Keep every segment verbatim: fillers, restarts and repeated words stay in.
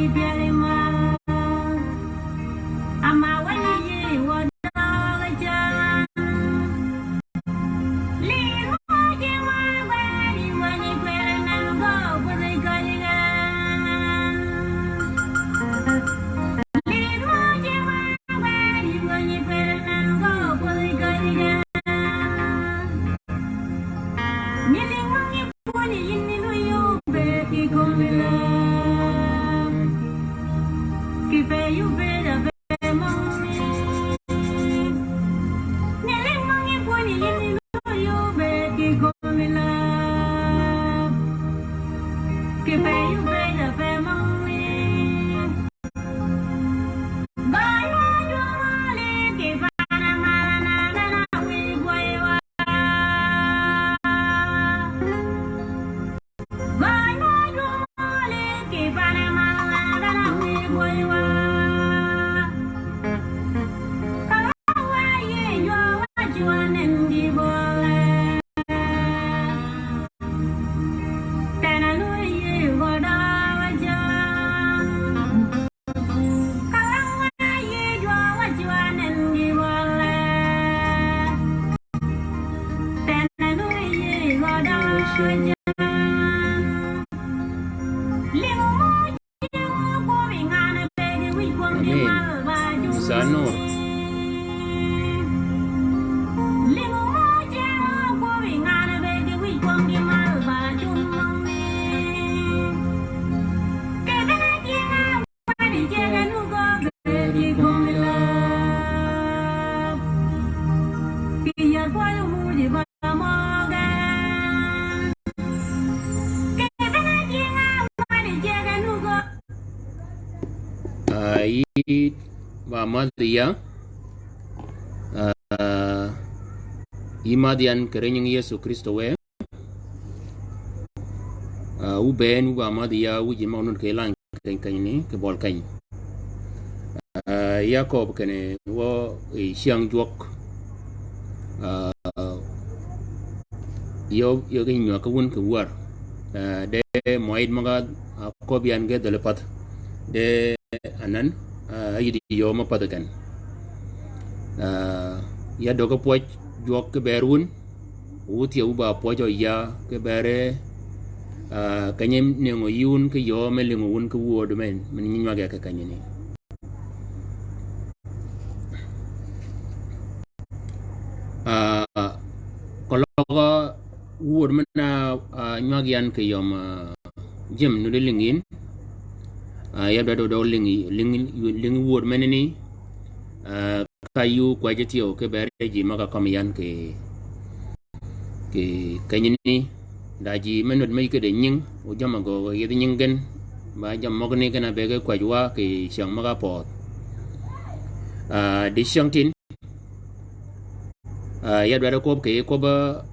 Amen. Sanur. Ah, yï ba madh ya. Ah, yï madh yan kì ri nying Yëso Krïstø wë. Ah, wu bënn wu ba madh ya, wu ji møg nud kì lany keny keny ni, kì bøl keny. Ah, ya köbbi kinni wø yi cyäng jwøk. Ah, yø, yø ki nywäg ki wun kì wär. Ah, de mø yïd møg-a, ah, köbbi yan ge dhöli path. De anan, ah, yïd yöö mø path ken. Ah, ya döggi pwøj jwøk ki bër wun. Wu thyew wu ba pwøjø ya ki bër, ah, kenyi nïngø yï wun ki yöö me lïngø wun ki wödø men, men nyi nywag ya ki kenyi ni. Ah, keløg wöd men-a, ah, nywag yan kì yöm, ah, Jim nuddi lïngi yïn. Ah, ya dwaddi dø lïngi, lïngi, lïngi wöd menani. Ah, ka yï kwäjji thyew ki bër ji møg-a kømmi yan kì, kì kenyi ni. Da ji me nud me yï kede nying, o jammì gø yïdhi nying gen. Ba jammì møgani gen a be ge kwäjji wa kì cyäng møg-a pödh. Ah, dicyängtïn. Ah, ya dwaddi kwøb kì kwøb, ah,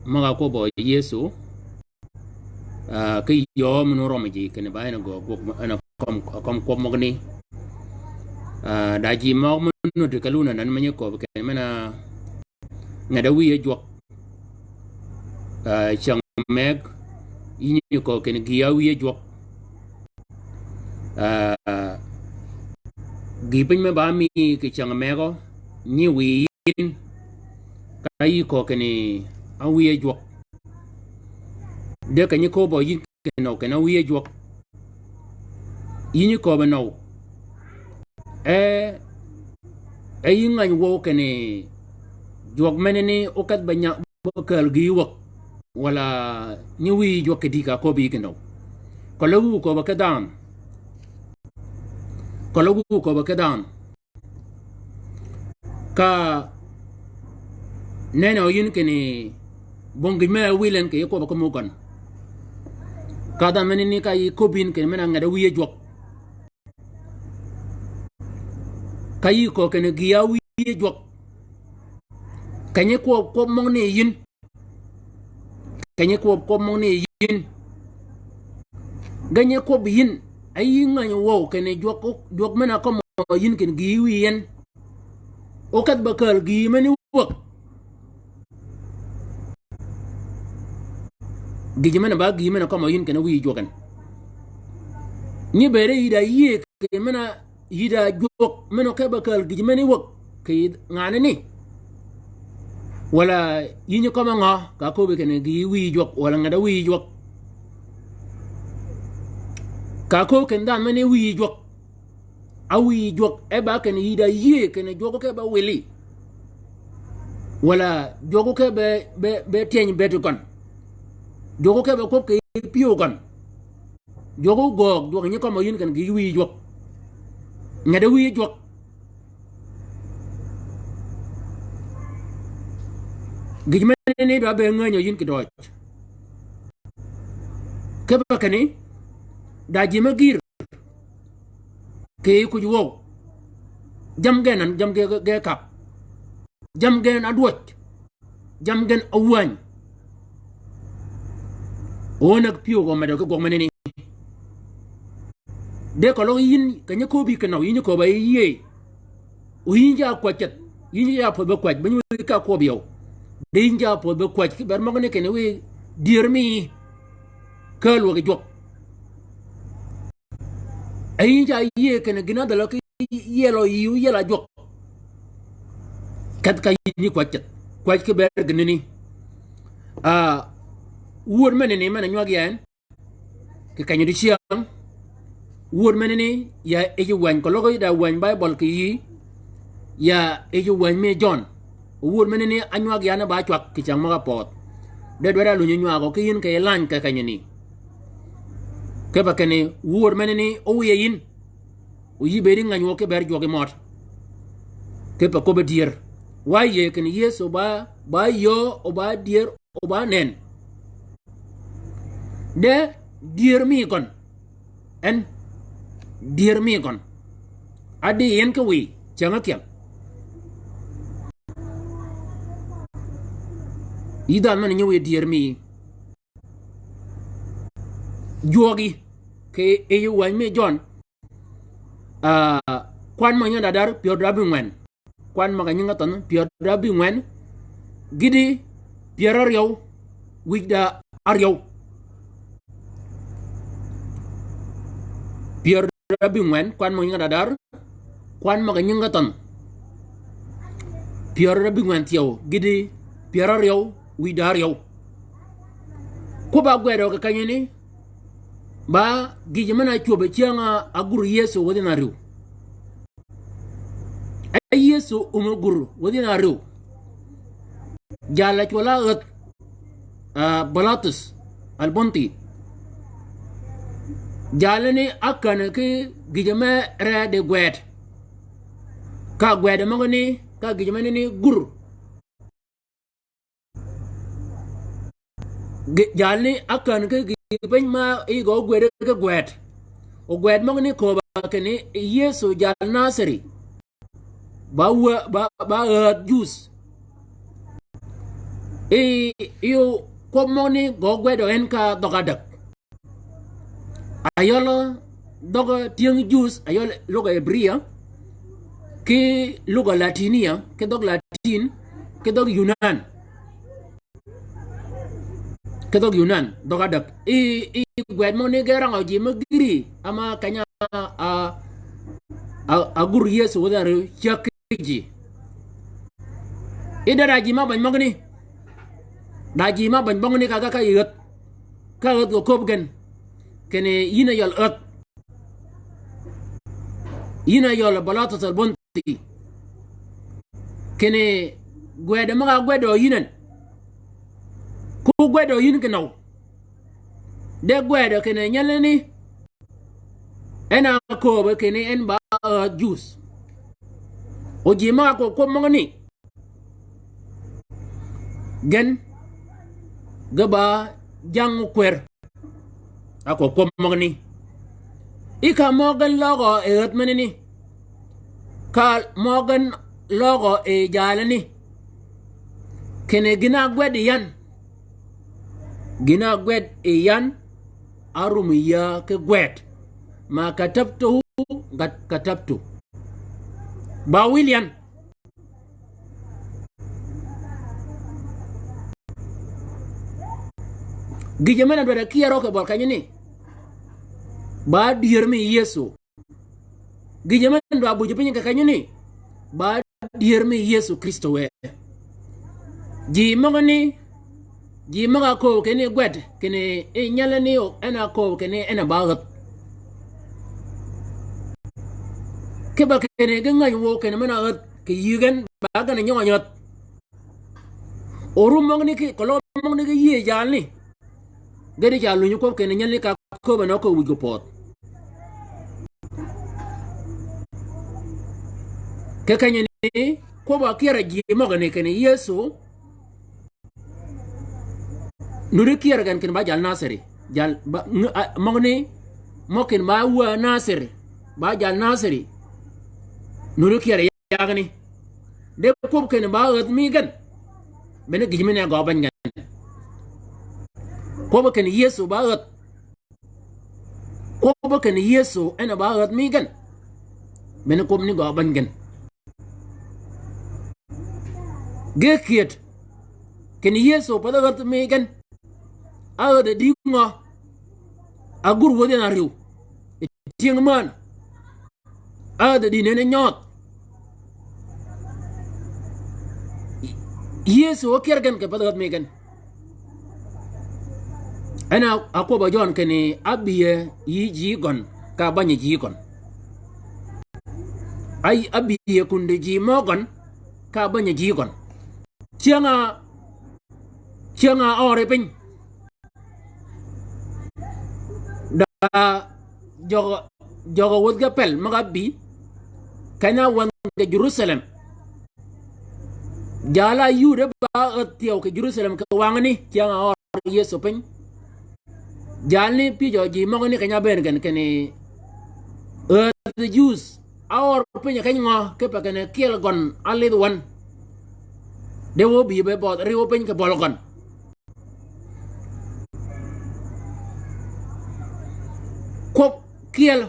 møg-a kwøb Yëso. Ah, ki yöö men orømmi ji kinni ba en a gø gwøg, en a køm, køm kwøb møgani. Ah, da ji møg men nuti ka lun anan me nyi köbbi kinni men-a ngada wïye jwøk. Ah, cyäng mëgg, yï nyi köbbi kinni gï-a wïye jwøk. Ah, gïï piny me ba mi kì cyäng mëggø, nyi wïyi yïn, ka yï köbbi kinni a wïye jwøk. De kenyi köbbø yïn kinøw kinni a wïye jwøk. Yï nyi köbbi nøw. E, e yï ngäny wøw kinni jwøk menani ókedh be nya, be kääl gïï wäg. Walà nyi wïyi jwøk kì dï ka köbbi kinøw. Keløg wu köbbi ki dhanhø. Keløg wu köbbi ki dhanhø. Ka nenø yïn kinni bong gïj me áwïl en kì yij kwøbb-a ki mugøn. Ka dhanhø menani ka yij köbbi yïn kinni men-a ngada wïye jwøk. Ka yï köbbi kinni gï-a wïye jwøk. Kenyi kwøb, kwøb møgani yïn. Kenyi kwøb, kwøb møgani yïn. Ge nyi kwøb yïn, a yï ngäny wøw kinni jwøk, jwøk men-a kømmø yïn kinni gï wïyi en. Ókedh be kääl gïï meni wäg. Gïjø men-a ba gïï men-a kømmø yïn kinni wïyi jwøk en. Nyi bëëde yï da yïëy kì men-a yï da jwøk men-a ke be kääl gïj meni wäg kì yï nganani. Walà yï nyi kømmi ngø ka köbbi kinni gï wïyi jwøk, walà ngat-a wïyi jwøk. Ka köbbi kinni dhanhø meni wïyi jwøk. A wïyi jwøk e ba kinni yï da yïëy kinni jwøk ke be wili. Walà jwøk ke be, be, be tyeny bëti gøn. Jwøk ke be kwøb kì pyëw gøn. Jwøk gøøg, jwøk nyi kømmø yïn kinni gï wïyi jwøk. Ngat-a wïyi jwøk. Gïj meni dwaddi be ngänyi yïn kì døøj. Kipe kinni, da ji me gïr kì kuj wøw. Jammì gen an, jammì ge, ge, ge kab. Jammì gen adwøj. Jammì gen awäny. O näg pyëw gø medø ki gwøg menani. De keløg yïn, keny-a köbbi kinøw, yïn köbbi yïëy. O yïn ja kwäj ceth, yïn ja pwödh be kwäj, be nyi wïj ka kwøb yøw. De yïn ja pwödh be kwäj, ki ber møgani kinni wiy dyër mi. Kääl wäg jwøk. E yïn ja yïëy kinni gïn-a dhälø ki yielø yïu yiel-a jwøk. Kedh ka yïn yi kwäj ceth. Kwäj ki ber gïnani. Ah, wur menani men-a nywag yi en. Kì keny-a dicyäng. Wur menani ya yij wäny keløg yï da wäny Baibøl kì yï. Ya yij wäny mi Jøn. Wur menani ánywag yan ba cwag kì cyäng møg-a pödh. De dwaddi alunyi nywagø ki yïn kì lany kì kenyani. Kipe kinni wur menani ówiye yïn. O yï bëëdi ngäny wø ki ber jwøk yi mød. Kipe köbbi dyër. Wa yïëy kinni Yëso ba, ba yöö, o ba dyër, o ba nen. De dyër mi gøn. En dyër mi gøn. Adi en ki wiy, cyäng ákyel. Yï dhanhø men-a nyi wiy dyër mi. Jwøgi, kì yij wäny mi Jøn. Ah, kwan møg-a nyinge dadar, pyär da ábïngwen. Kwan møg-a nyinge thønh, pyär da ábïngwen. Gïti, pyär áryew, wïj da áryew. Pyär da ábïngwen, kwan møg-a nyinge dadar. Kwan møg-a nyinge thønh. Pyär da ábïngwen thyew, gïti, pyär áryew, wïj da áryew. Kwøbb-a ágwedø kì kenyani, ba gïjø men-a ácwöb cyäng-a águr Yëso wäthi na rïw. E Yëso ómø gur wäthi na rïw. Jal-a cwøll-a ädh, ah, Balatus, Albonti. Jalani ákänni ki gïjø me ree di gwed. Ka gwedø møgani, ka gïjø menani gur. Gi-, jalni ákän ki gï piny ma yï gø ógwëd ki gwëd. O gwëd møgani kööbø kinni Yëso jal Nasari. Ba wä, ba, ba, eh, Jus. I, i kwøb møgani gø ógwëdø en ka dhøg adäg. Ayøl dhøg tyëng Jus, ayøl lugha Ibria, ki lugha Latinia, ki dhøg Latin, ki dhøg Yunan. Ki dhøg Yunan, dhøg adäg. I, i gwed møgani ge rangø ji me gïri, ama keny-a, a, a, a gur Yëso wäthi na rïw cäg ki ji. I da, da ji ma bäny møgani. Da ji ma bäny møgani ka, ka, ka yï ädh. Ka ädh gø köbbi gen. Kinni yïn a yøl ädh. Yïn a yøl Balatus Albonti. Kinni gwëdø møg-a gwëdø yïn en. Ko gwëdø yïn kinøw. De gwëdø kinni nyelani. En a kööbø kinni en ba, eh, Jus. O ji møg-a kwøb, kwøb møgani. Gen ge ba jang kwër. A kwøb, kwøb møgani. I ka mø gen løøgø yi ädh menani. Ka mø gen løøgø yi jalani. Kinni gïn-a ágwed yi yan. Gïn-a ágwed yi yan. Árum yïa ki gwed. Ma katabtuhu qad katabtu. Ba wil yan. Gïjø men-a dwaddi ákyër ø kì bøl kenyani. Ba dyër mi Yëso. Gïjø men dwa bujø piny kì kenyani, ba dyër mi Yëso Krïstø wë. Ji møgani, ji møg-a kööb kinni gwed, kinni i nyelani en a kööb kinni en a ba ädh. Kipe kinni ge ngäny wøw kinni men a ädh, kì yï gen, ba gen a nyøng a nyädh. Oru møgani ki, keløg møgani ki yïëy jalni. Gedi ca lunyi kwøb kinni nyelni ka köbbe nø kö wïj gø pödh. Kì kenyani, kwøb-a kyër-a ji møgani kinni Yëso, nuti kyër gen kinni ba jal Nasari. Jal, ba, ng-, a, møgani, møg kinni ba wä Nasari. Ba jal Nasari. Nuti kyër yagani. De kwøb kinni ba ädh mi gen. Bene gïj mi ni a gø bäny gen. Kwøb kinni Yëso ba ädh. Kwøb kinni Yëso en a ba ädh mi gen. Bene kwøb ni gø bäny gen. Ge kyëd. Kinni Yëso path ädh mi gen. A ädh di ngø. A gur wädhi en a riw. Tyëng män. A dhi dïn en nyøødh. Yëso kyër gen kì path ädh mi gen. En a, a kwøb-a Jøn kinni ábïë yï ji gøn, ka bäny ji gøn. Ay, ábïë kundi ji mø gøn, ka bäny ji gøn. Cyäng-a, cyäng-a øri piny. Da jøg, jøg wädhi ge pel møg-a bï, keny-a wänge Jerusalem. Jal-a Yude ba ädh thyew kì Jerusalem kì wangani, cyäng-a øri Yëso piny. Jalni pyëjø ji møgani keny-a bëën gen kinni, ädh Jus, a øri piny keny ngø, kipe kinni kyel gøn a lidh wøn. De wø bï be bødh riw piny kì bøl gøn. Kwøb kyel,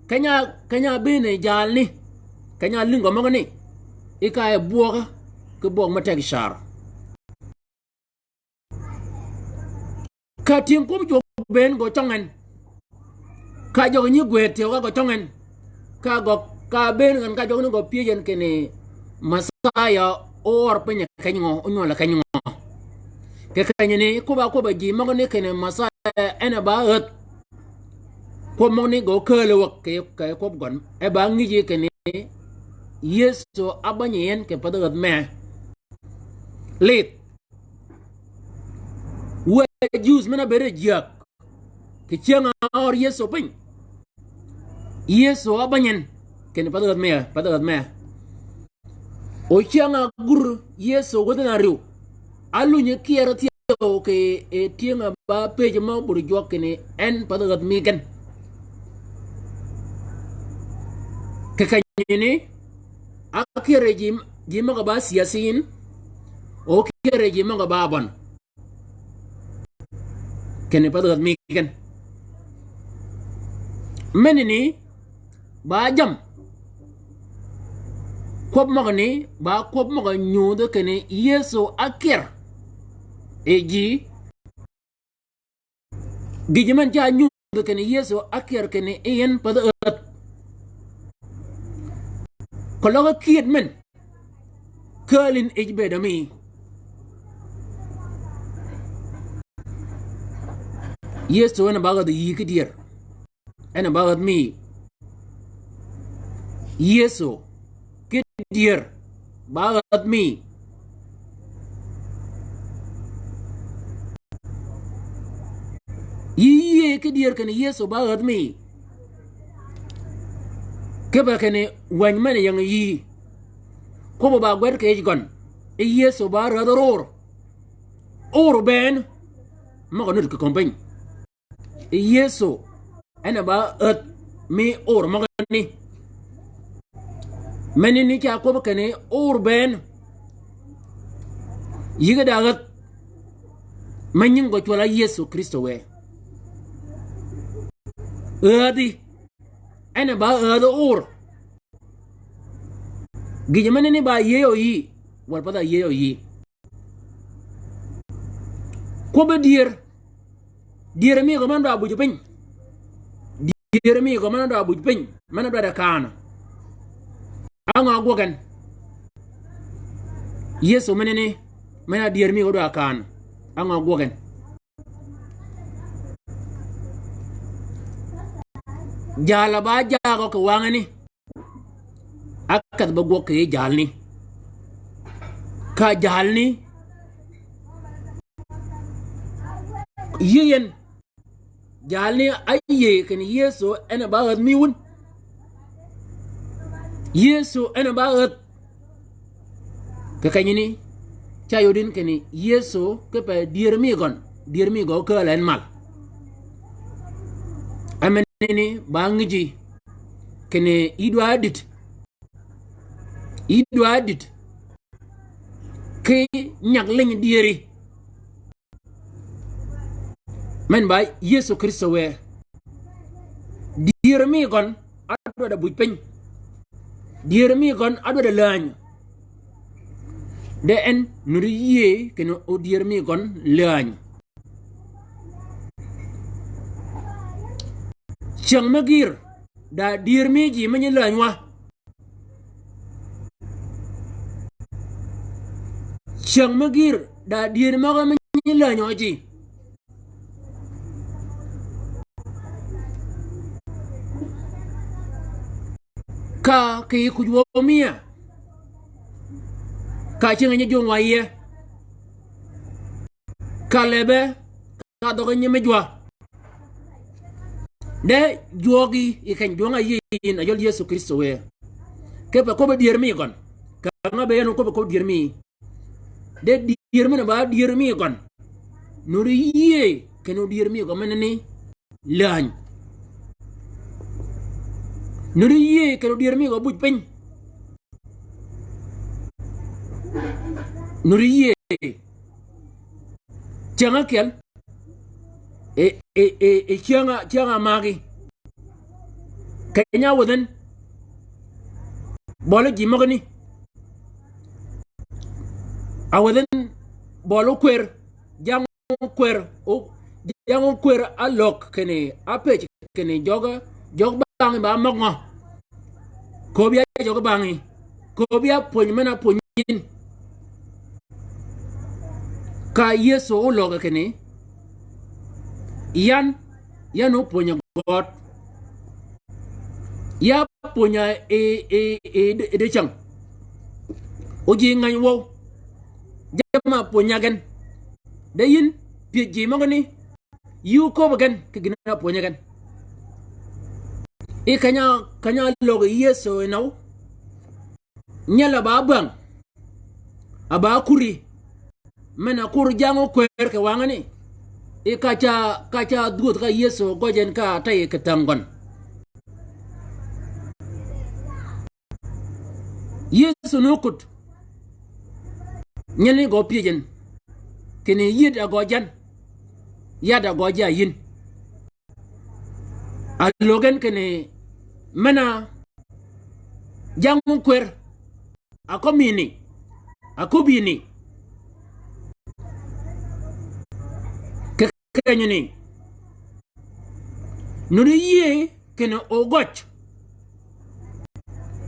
keny-a, keny-a bëën jalni, keny-a lïnggø møgani, i ka e bwøg, kì bwøg me teg car. Ka tyëng kwøb jwøk bëën gø cøng en. Ka jøg nyi gwëëd thyew ka gø cøng en. Ka gø, ka bëën gen ka jøgni gø pyëj en kinni Messiah o øri piny keny ngø, o nywøl keny ngø. Kì kenyani, kwøb-a kwøb-a ji møgani kinni Messiah en a ba ädh. Kwøb møgani gø kääl wäg kì, kì kwøb gøn. E ba ngïji kinni Yëso ábänyi en kì path ädh mee. Lidh. Wë Jus men-a bëëd e jyäg. Kì cyäng-a øri Yëso piny. Yëso ábänyi en. Kinni path ädh mee, path ädh mee. O cyäng-a gur Yëso wädhi en a riw. Álunyi kyër thyew kì e tyëng-a ba pëj mø bur jwøk kinni en path ädh mi gen. Kì kenyani, a kyër ji, ji møg-a ba siyasiyin, o kyër ji møg-a ba bøn. Kinni path ädh mi gen. Menani, ba jam. Kwøb møgani, ba kwøb møg-a nyudhi kinni Yëso ákyër. E ji, gïjø men ca nyudhi kinni Yëso ákyër kinni en path ädh. Keløg kyëd men. Kääl in yij bëëd mi. Yëso en a ba ädh yï ki dyër. En a ba ädh mi. Yëso ki dyër ba ädh mi. Yï yïëy ki dyër kinni Yëso ba ädh mi. Kipe kinni wäny men-a ying yï. Kwøb-a ba gwed kì yij gøn. I Yëso ba rädh ror. Or bënn. Møg-a nud kì kömi piny. I Yëso en a ba ädh mi or møgani. Menani ca kwøb kinni or bënn. Yïge da ädh. Me nying gø cwøl-a Yëso Krïstø wë. Ädhi. En a ba ädh or. Gïjø menani ba yïëy yï. Wal path-a yïëy yï. Kwøbbi dyër. Dyër mi gø men dwa buj piny. dyër mi gø men-a dwaddi buj piny, men-a dwaddi kaanø. Á ngø ágwøg gen? Yëso menani, men-a dyër mi gø dwaddi kaanø. Á ngø ágwøg gen? Jal a ba jagø kì wangani, ákedh be gwøg kì jalni. Ka jalni yï yïn, jalni áyïëy kinni Yëso en a ba ädh mi wun. Yëso en a ba ädh. Kì kenyani, ca yod yïn kinni Yëso kipe dyër mi gøn, dyër mi gø kääl en mal. Ámenani ba ngïjji kinni yï dwaddi dït. Yï dwaddi dït ki nyag liny dyëri. Men ba Yëso Krïstø wë, dyër mi gøn ádwaddi buj piny. Dyër mi gøn ádwaddi läny. De en nuti yïëy kinni o dyër mi gøn läny. Cyäng me gïr, da dyër mi ji me nyi läny wa. Cyäng me gïr, da dyër møge me nyi läny wa ji. Ka kì yij kuj wø mi ya. Ka cyäng nyi jwøng wa yie. Ka lebe, ka dhøggi nyi me jwa. De jwøgi yi keny jwøng-a yïëy yïn a ywøl Yëso Krïstø wë. Kipe köbbi dyër mi gøn. Ka ngø be yan köbbi köbbi dyër mi. De dyër men-a ba dyër mi gøn. Nuti yïëy kinni o dyër mi gø menani läny. Nuti yïëy kinni o dyër mi gø buj piny. Nuti yïëy. Cyäng ákyel. E, e, e, e cyäng-a, cyäng-a magi. Keny-a áwädh en. Bøli ji møgani. Áwädh en bøli ókwër. Jang ókwër, o, jang ókwër álög kinni, ápëj kinni jøg, jøg bangí ba møg ngø. Köbbi ya jøg bangí. Köbbi ya pwöny men-a pwönyi yïn. Ka Yëso ólög kinni, yan, yan opwönya gøt. Ya pwönya i, i, i, i dicäng. O ji ngäny wøw. Jamm-a pwönya gen. De yïn, pyëj ji møgani, yï óköbbi gen, kì gïn-a pwönyi gen. I keny-a, keny-a lög Yëso yi nøw. Nyel a ba bäng. A ba kuri. Men-a kur jang ókwër kì wangani. I ka ca, ka ca dhwödh ka Yëso gøj en ka tey kì thäng gøn. Yëso ni ókut. Nyel ni gø pyëj en. Kinni yïd a gø jan. Yad a gø ja yïn. Álög en kinni men-a jang ókwër. A kømmi ni. A köbbi ni. Kì kenyani. Nuti yïëy kinni o gøj.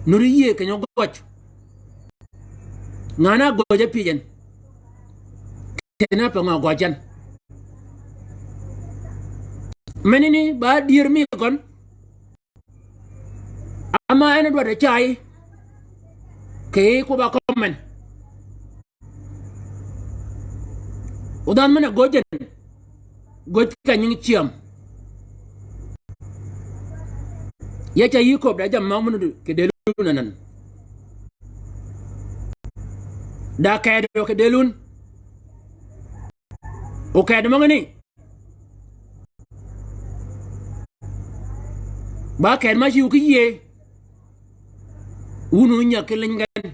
Nuti yïëy kinni o gøj. Ngan-a gøj ápyëj en. Kinni pe ngø gøj en. Menani ba dyër mi gøn. Ama en dwaddi cay. Kì kwøbb-a kømmi men. O dhanhø men-a gøj en. Gøj ka nying cyäm. Ya ca yï köbbi da jammì mø men kì dël wun anan. Da kedi kì dël wun. O kedi møgani. Ba kedi ma ciw ki yïëy. Wun wu nyäg ki liny gen.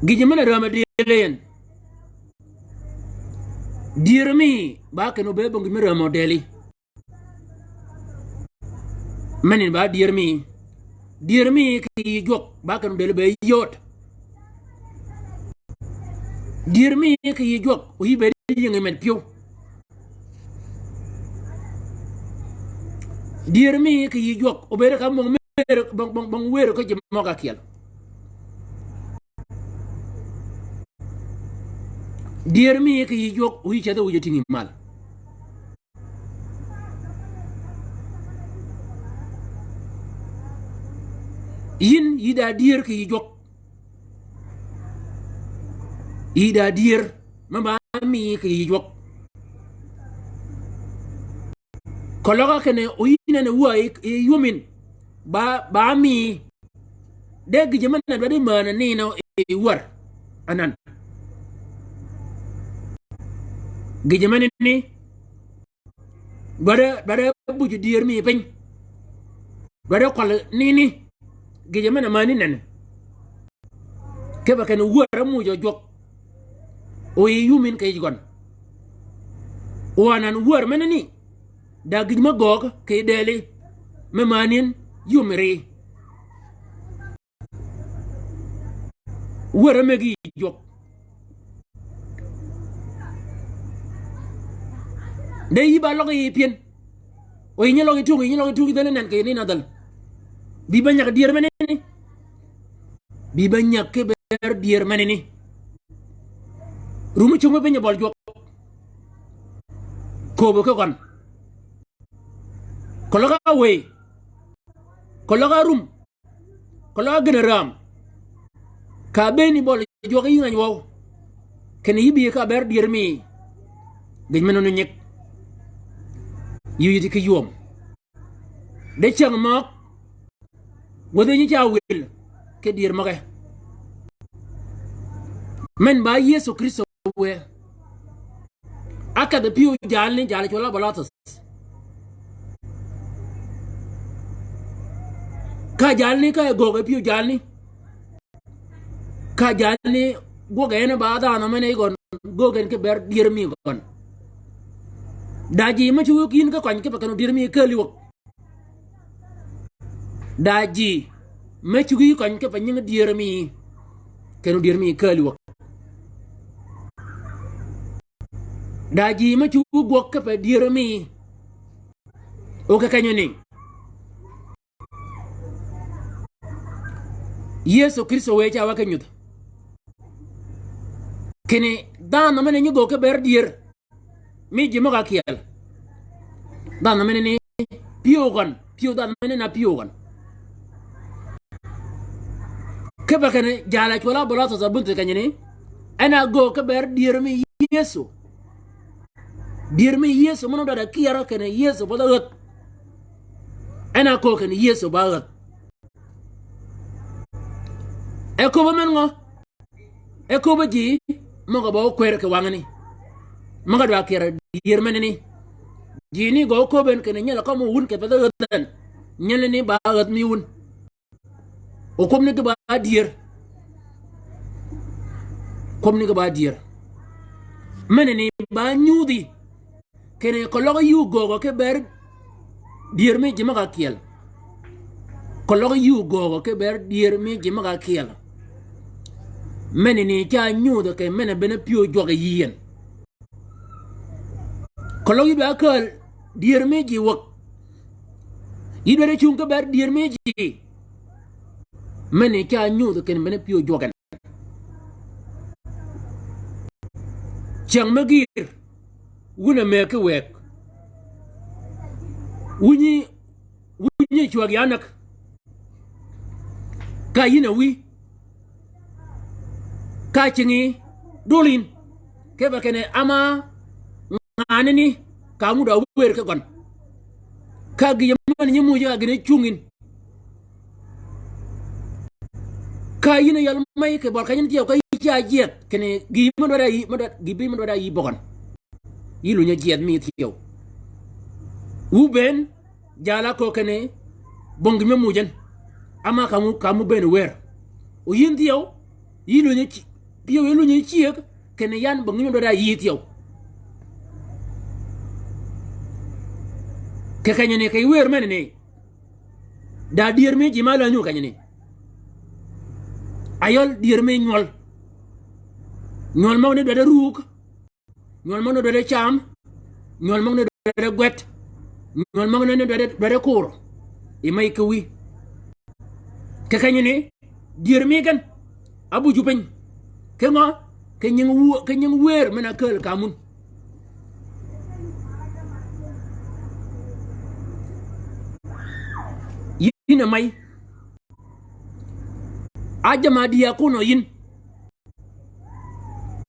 Gïjø men-a räm a dëli en. Dyër mi ba kinni o be bong gïn me räm a dëli. Menin ba dyër mi. Dyër mi kì yij jwøk ba kinni o dëli be yöt. Dyër mi kì yij jwøk o yï bëëd yïngi med pyëw. Dyër mi kì yï jwøk obëëd ka møng mer, bong, bong, bong wër ki ji møg-a kyel. Dyër mi kì yï jwøk, o yï cedh wïj tïngi mal. Yïn yï da dyër kì yï jwøk. Yï da dyër me ba mi kì yï jwøk. Keløg-a kinni o yïn en wø yi, yi yum yïn. Ba, ba mi. De gïjø men-a dwaddi männi nino yi wär. Anan. Gïjø menani. Dwaddi, dwaddi buj dyër mi piny. Dwaddi kwøl nini. Gïjø men-a männi nenni. Kipe kenni wär ámuujø jwøk. O yi yum yïn kì yij gøn. O anan wär menani. Da gïj me göög kì dëli. Me männi yum ri. Wär ámëggi yij jwøk. De yï ba løg yi pyën. O yï nyi løg yi tung, yï nyi løg yi tung, yï dhäl nen kì yï ni na dhäl. Bï ba nyag dyër menani. Bï ba nyag kiber dyër menani. Rum cungi piny bøl jwøk. Köbbi ki gøn. Keløg-a wëy. Keløg-a rum. Keløg-a gïn räm. Ka bëëni bøl jwøk yï ngäny wøw. Kinni yï bï ka ber dyër mi. Gïj men-a nu nyig. Yï yïti ki ywöm. De cyäng møg. Wäthi nyi ca wïl. Ki dyër møge. Men ba Yëso Krïstö wë. Ákedh pyëw jalni, jal cwøl-a bø Lathøs. Ka jalni ka göög pyëw jalni. Ka jalni gwøg en ba dhanhø men-a yï gøn göög en kiber dyër mi gøn. Da ji me cuggi yïn ki køny kipe kenni dyër mi kääli wäg. Da ji me cuggi yï køny kipe nyingi dyër mi. Kenni dyër mi kääli wäg. Da ji me cuggi gwøg kipe dyër mi. O ke kenyi ni. Yëso Krïstö wë ca wa ki nyudh. Kinni dhanhø men-a nyi göög kiber dyër. Mi ji møg-a kyel. Dhanhø menani pyëw gøn. Pyëw dhanhø menani na pyëw gøn. Kipe kenni jal-a cwøl-a bø Lathøs a bunthi kenyani. En a göög kiber dyër mi Yëso. Dyër mi Yëso men-a dwaddi kyerø kinni Yëso bødh-a ädh. En a köög kinni Yëso ba ädh. E köbbi men ngø? E köbbi ji møg-a ba ókwër kì wangani. Møg-a dwa kyerø dyër menani. Ji ni gø óköbbi en kinni nyel kømmi wun kì path-a ädh en. Nyel ni ba ädh mi wun. O kwøbni ki ba dyër. Kwøbni ki ba dyër. Menani ba nyudhi. Kinni keløg yï ógöögø kiber dyër mi ji møg-a kyel. Keløg yï ógöögø kiber dyër mi ji møg-a kyel. Menani ca nyudhi kì men-a bene pyëw jwøk yi yïn. Keløg yï dwa kääl dyër mi ji wäg. Yï dwa di cung kiber dyër mi ji. Menani ca nyudhi kinni bene pyëw jwøk en. Cyäng me gïr, wun a mëgg ki wëg. Wunyi, wunyi cwäg ya näg. Ka yïn a wïy. Ka cingi dul yïn. Kipe kinni ama nganani ka mud a wër ki gøn. Ka gïjø men nyi muuj ka gïn a cungi yïn. Ka yïn a yal mey kì bøl keny ni thyew ka yï ca jyëdh kinni gï me dwaddi yï, me dwaddi, gï bï me dwaddi yï bøgøn. Yï lunyi jyëdh mi thyew. Wu bënn jal-a köög kinni bong gï me muuj en. Ama ka mu, ka mu bënn wër. O yïn thyew, yï lunyi ci, thyew yï lunyi cyëg kinni yan bong gï me dwaddi yï thyew. Kì kenyani kì wër menani. Da dyër mi ji ma la nyuu kenyani. Ayøl dyër mi nywøl. Nywøl møgani dwaddi rug. Nywøl møgani dwaddi cam. Nywøl møgani dwaddi gwed. Nywøl møgani ni dwaddi, dwaddi kur. Yi mey ki wïy. Kì kenyani, dyër mi gen. Ábuj wu piny. Ki ngø? Ki nying wu-, ki nying wër men-a kääl ka mun. Yïn a mey. Á jamm-a dï a kunø yïn.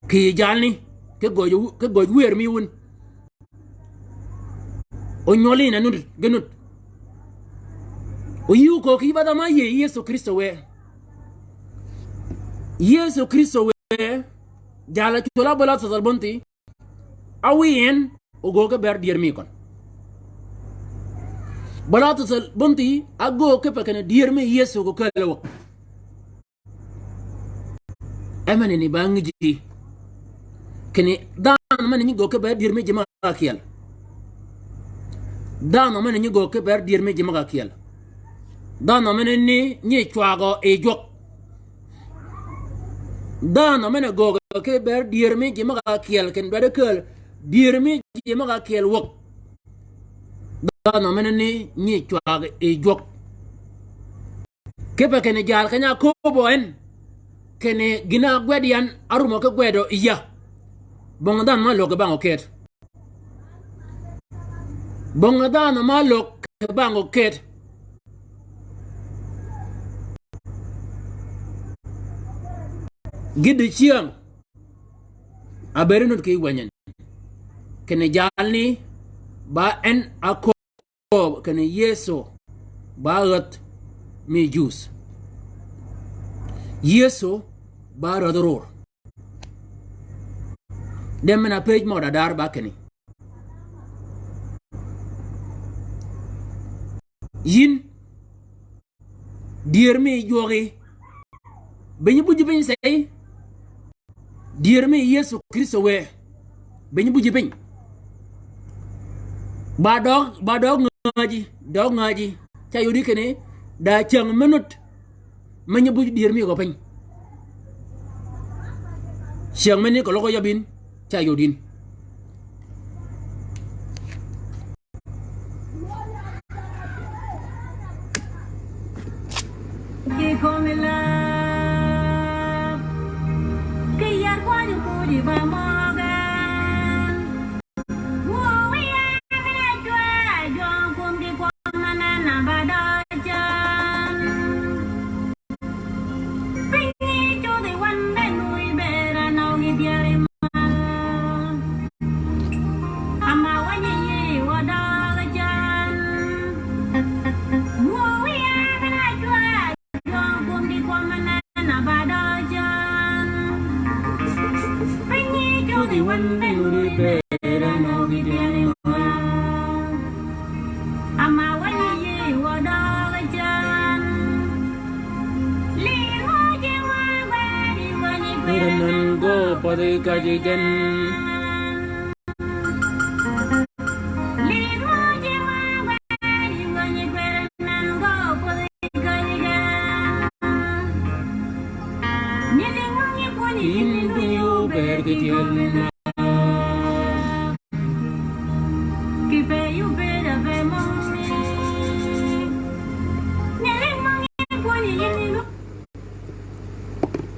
Kì jalni, ki gøj, ki gøj wër mi wun. O nywøl yïn a nud, ge nud. O yï óköög kì yï ba dhanhø ma áyïëy Yëso Krïstø wë. Yëso Krïstø wë, jal-a cwøl á bøli áthäthal bönthi. Áwïy en, ogöög ki ber dyër mi køn. Bøli áthäthal bönthi, ágöög kipe kinni dyër mi Yëso ko kääl wäg. E men-a ni ba ngïjji. Kinni dhanhø men-a nyi göög ki ber dyër mi ji møg-a kyel. Dhanhø men-a nyi göög ki ber dyër mi ji møg-a kyel. Dhanhø men-a ni nyi cwagø yi jwøk. Dhanhø men-a göög ki ber dyër mi ji møg-a kyel, kinni dwaddi kääl dyër mi ji møg-a kyel wäg. Dhanhø men-a ni nyi cwagø yi jwøk. Kipe kinni jal keny-a ákööbø en, kinni gïn-a ágwed yan árumø ki gwedø yi ya. Bong dhanhø ma lok kì bang oked. Bong dhanhø ma lok kì bang oked. Gï dicäng, abëëd nud kì wänyi en. Kinni jalni ba en ákööb kinni Yëso ba rädh mi Jus. Yëso ba rädh ror. De men-a pëj mø dadar ba kinni. Yïn, dyër mi jwøki. Be nyi buji piny sey. Dyër mi Yëso Krïstø wë. Be nyi buji piny. Ba døøg, ba døøg ngäji, døøg ngäji. Ca yodi kinni, da cyäng me nud. Me nyi buj dyër mi gø piny. Cyäng me ni keløg yab yïn, ca yod yïn. Ki kom i lab, ki yar kwany pudi ba møgen. Wu wi ya mi na jwa, jwa kum ki kwam manen a ba dø cen. Piny ni cudhi wan be nui ber anø gi dyali mal. Ama wany yi wa døg jan. Wuowi en ajwa, jwa kum di kwam anen a ba døg jan. Piny ni cudhi wan be nui ber anø gi dyali mal. Ama wany yi wa døg jan. Kwïr anan gø pädhi käjji gen. Yïn dï óbëëd ki tyel.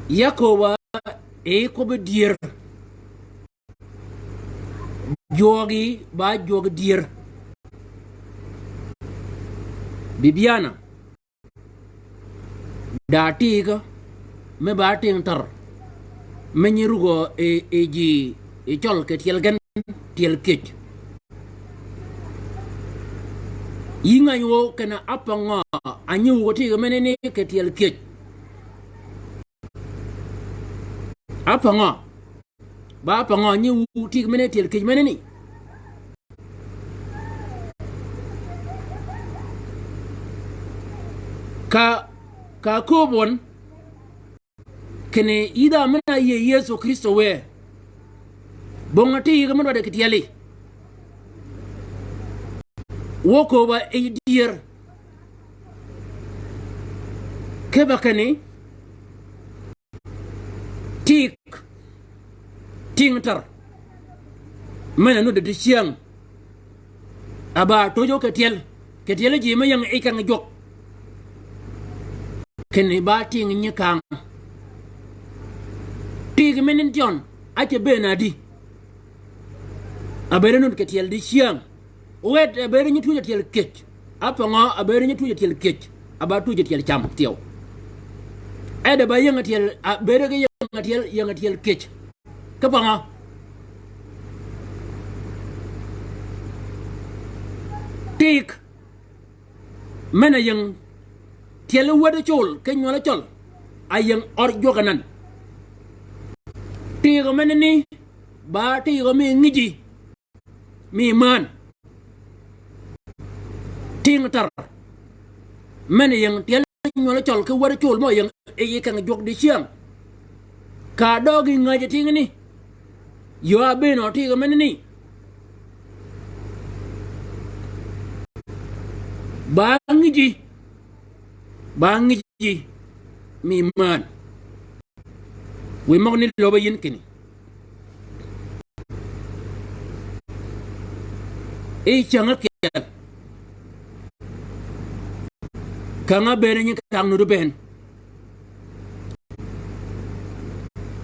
Yakoba e kwøbbi dyër. Jwøøgi ba jwøøg dyër. Bïbïana. Da tig, me ba ting tär, me nyi rugø yi, yi ji, yi cøl kì tyel gen, tyel kiec. Yï ngäny wøw kinni ápangø, a nyi wøw tig menani kì tyel kiec. Ápangø. Ba ápangø nyi wu tig menani tyel kiec menani. Ka, ka kööb wøn, kinni yïdha men-a yïëy Yëso Krïstø wë. Bong-a tig men-a dwaddi kì tyeli. Wø kööbø yi dyër. Kipe kinni. Tig, ting tär. Men-a nudd dicyäng. A ba töjø kì tyel, kì tyel ji me ying yij keng jwøk. Kinni ba ting nyi kang. Tig men ni tyøn, a ce bëën a di. A bëëd nud kì tyel di cyäng. Wet a bëëd nyi twöjø tyel kiec. A pøngø a bëëd nyi twöjø tyel kiec. A ba twöjø tyel cam thyew. E de ba ying tyel, a bëëd ge ying tyel, ying tyel kiec. Ki pøngø. Tig men a ying tyel wäd col, ki nywøl cøl. A ying ød jwøk anan. Tig men ni, ba tig mi ngiji. Mi män. Ting tar. Men ying tyel nywøl cøl ki wäd col mø ying yij keng jwøk di cyäng. Ka døøg yi ngäj ting ni. Ywa bëën o tig men ni. Ba ngiji. Ba ngiji. Mi män. Wiy møg ni löbe yin kinni. I cäng ákyel. Kang-a bëën nyi kang nuti bëën.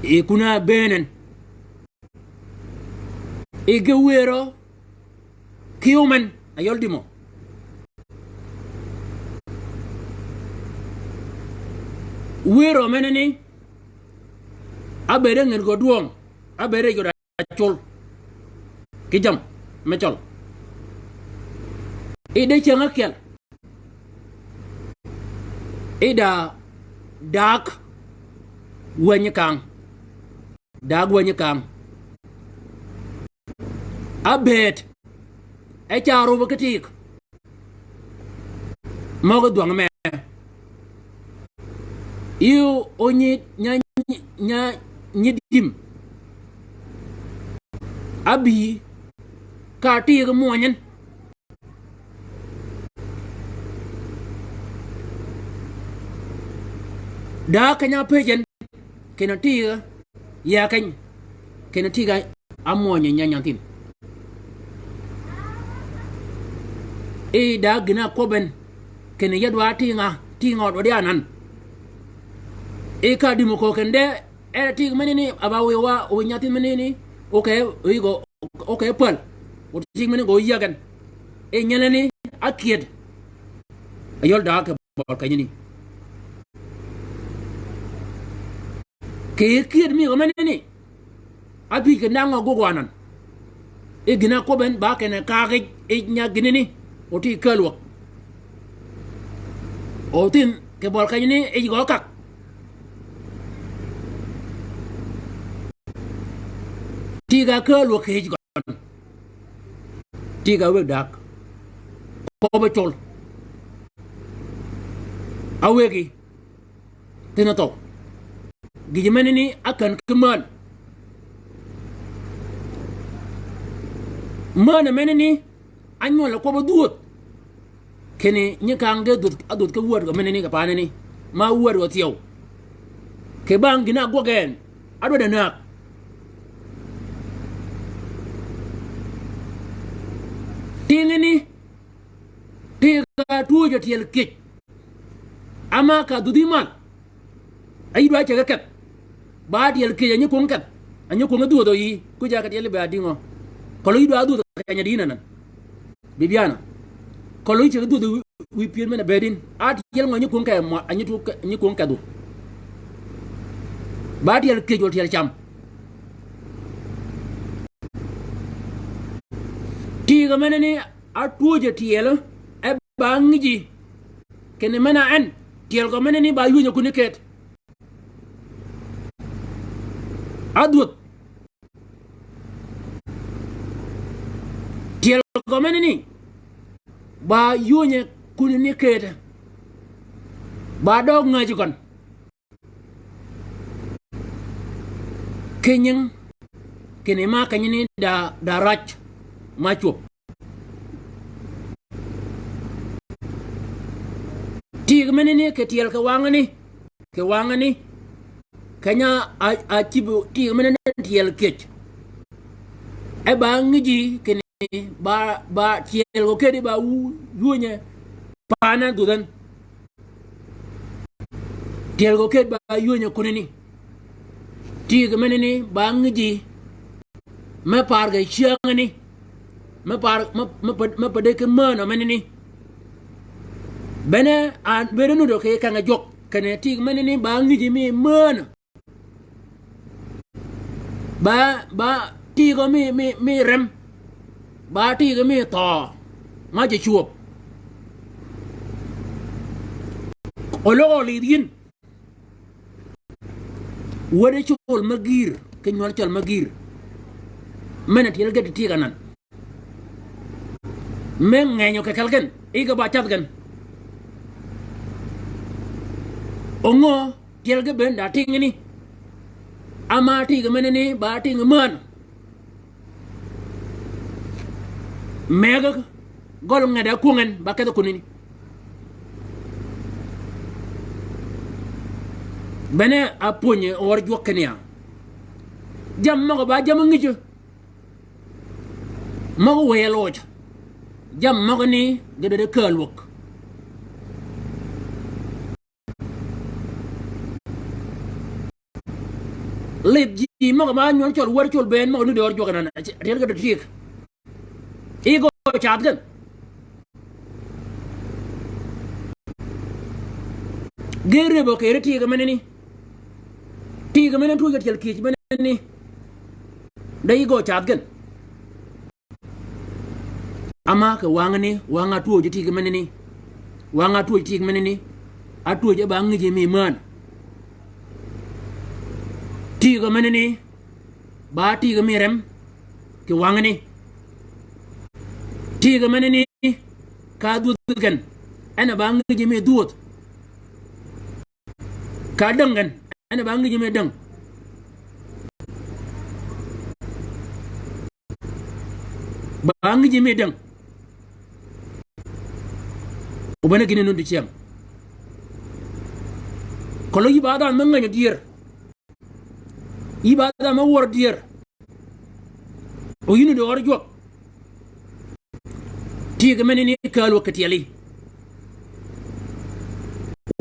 I kun-a bëën en. I ge wërø. Ki omen, a yøl dimø. Wërø menani, a bëëd ngin gø dwøng, a bëëd jød a col. Ki jammì me cøl. I de cäng ákyel. I da dag wänyi kang. Dag wänyi kang. Abëëd. E ca rub ki tig. Møg dhwøng me. Yï o nyi, nya, nya, nyi dim. Abï. Ka tig mwønyen. Da keny-a pëjji en, kinni tig-a, ya keny, kinni tig-a, amwønyi nya nyan thim. I da gïn-a kwøbbi en, kinni ya dwa tig-a, tig-a oddi anan. I ka dïmø köög kinni de, e tig menani, a ba wiy wa, wiy nyan thim menani, okay, wiy gø, okay, päl. O tig men gø yäg en. E nyelani, a kyëd. A yøl da kì bøl kenyani. Kì kyëd mi gø menani. Abï kì nangø gugwanan. E gïn-a kwøbbi en ba kinni kaag yij, yij nya gïnani. O tig kälwäg. O thim kì bøl kenyani, yij gø kak. Tig-a kälwäg kì yij gøn. Tig-a wëg dag. Köbbi col. A wëggi. Thïn-a thøw. Gïjø menani a kän ki män. Män menani a nywøl a kwøbbi dhwödh. Kinni nyi kang ge dhwödh, a dhwödh ki wäd gø menani kì paanani. Ma wäd gø thyew. Kì bang gïn-a gwøg en. A dwaddi näg. Tig ni. Tig-a twöjø tyel kiec. Ama ka dhwödhi mal. A yï dwa ceg-a kedh. Ba tyel kiec a nyi kwöng kedh. A nyi kwöng dhwödhø yï. Ku ja kedh yel be a dïngø. Keløg yï dwa dhwödhø keny-a dïn anan. Bï byan-a. Keløg yï ceg-a dhwödhø wiy, wiy pyën men-a bëëdin. A tyel ngø nyi kwöng ke mwa, a nyi kwöng kedhu. Ba tyel kiec wøl tyel cam. Tig-a menani a twöjø tyel, e ba ngïji. Kinni men-a en, tyel gø menani ba ywönyø kuni ked. A dhwödh. Tyel gø menani ba ywönyø kuni ni ked. Ba døøg ngäjji gøn. Ki nying, kinni ma kenyani da, da raj ma cwöb. Tig menani kì tyel kì wangani, kì wangani. Keny-a a, a cïb tig menani tyel kiec. E ba ngïji kinni ba, ba tyel gø kedi ba wu, ywönye. Paana dhudh en. Tyel gø kedi ba ywönye kunani. Tig menani ba ngiji. Me par ge cyängani. Me par, me, me ped, me pede ki mänø menani. Bene an bede nudo ki kenge jwøk. Kene tig menani ba ngiji mi mänø. Ba, ba tig mi, mi, mi rem. Ba tig mi thøø. Ma ji cwöb. Oløg olidh yïn. Wädi col me gïr, ki nywøl col me gïr. Men a tyel ge ti tig anan. Me ngenyø kì kelli gen, yi ge ba cath gen. Óngø tyel ge bënn da tig ni. Ama tig menani ba tig mänø. Megø gøl nged-a kwöngen ba kedhi kunani. Bene a pwönyi ör jwøk kinni ya. Jammì møg-a ba jammì ngïjjø. Møg-a wëy-a løøj. Jammì møgani ge dwaddi kääl wøg. Lidh ji møg-a ba nywøl cøl wäd cøl bënn møg-a nuddi ör jwøk anan. Tyel ge dwaddi tyëg. Yi gø cath gen. Ge rëbø kì ri tig menani. Tig menani twöj ge tyel kïj menani. De yi gø cath gen. Ama kì wangani, wang-a twöj tig menani. Wang-a twöj tig menani. Atwöj e ba ngïji mi mänø. Tig menani. Ba tig mi rem. Kì wangani. Tig menani. Ka dhwödh gen. En a ba ngïji mi dhwödh. Ka däng gen, en ba ngïji mi däng. Ba ngïji mi däng. O bene gïn-a nuti cyäng. Keløg yï ba dhanhø me ngeny dyër. Yï ba dhanhø me wør dyër. O yïn di ör jwøk. Tig menani kääl wøg kì tyeli.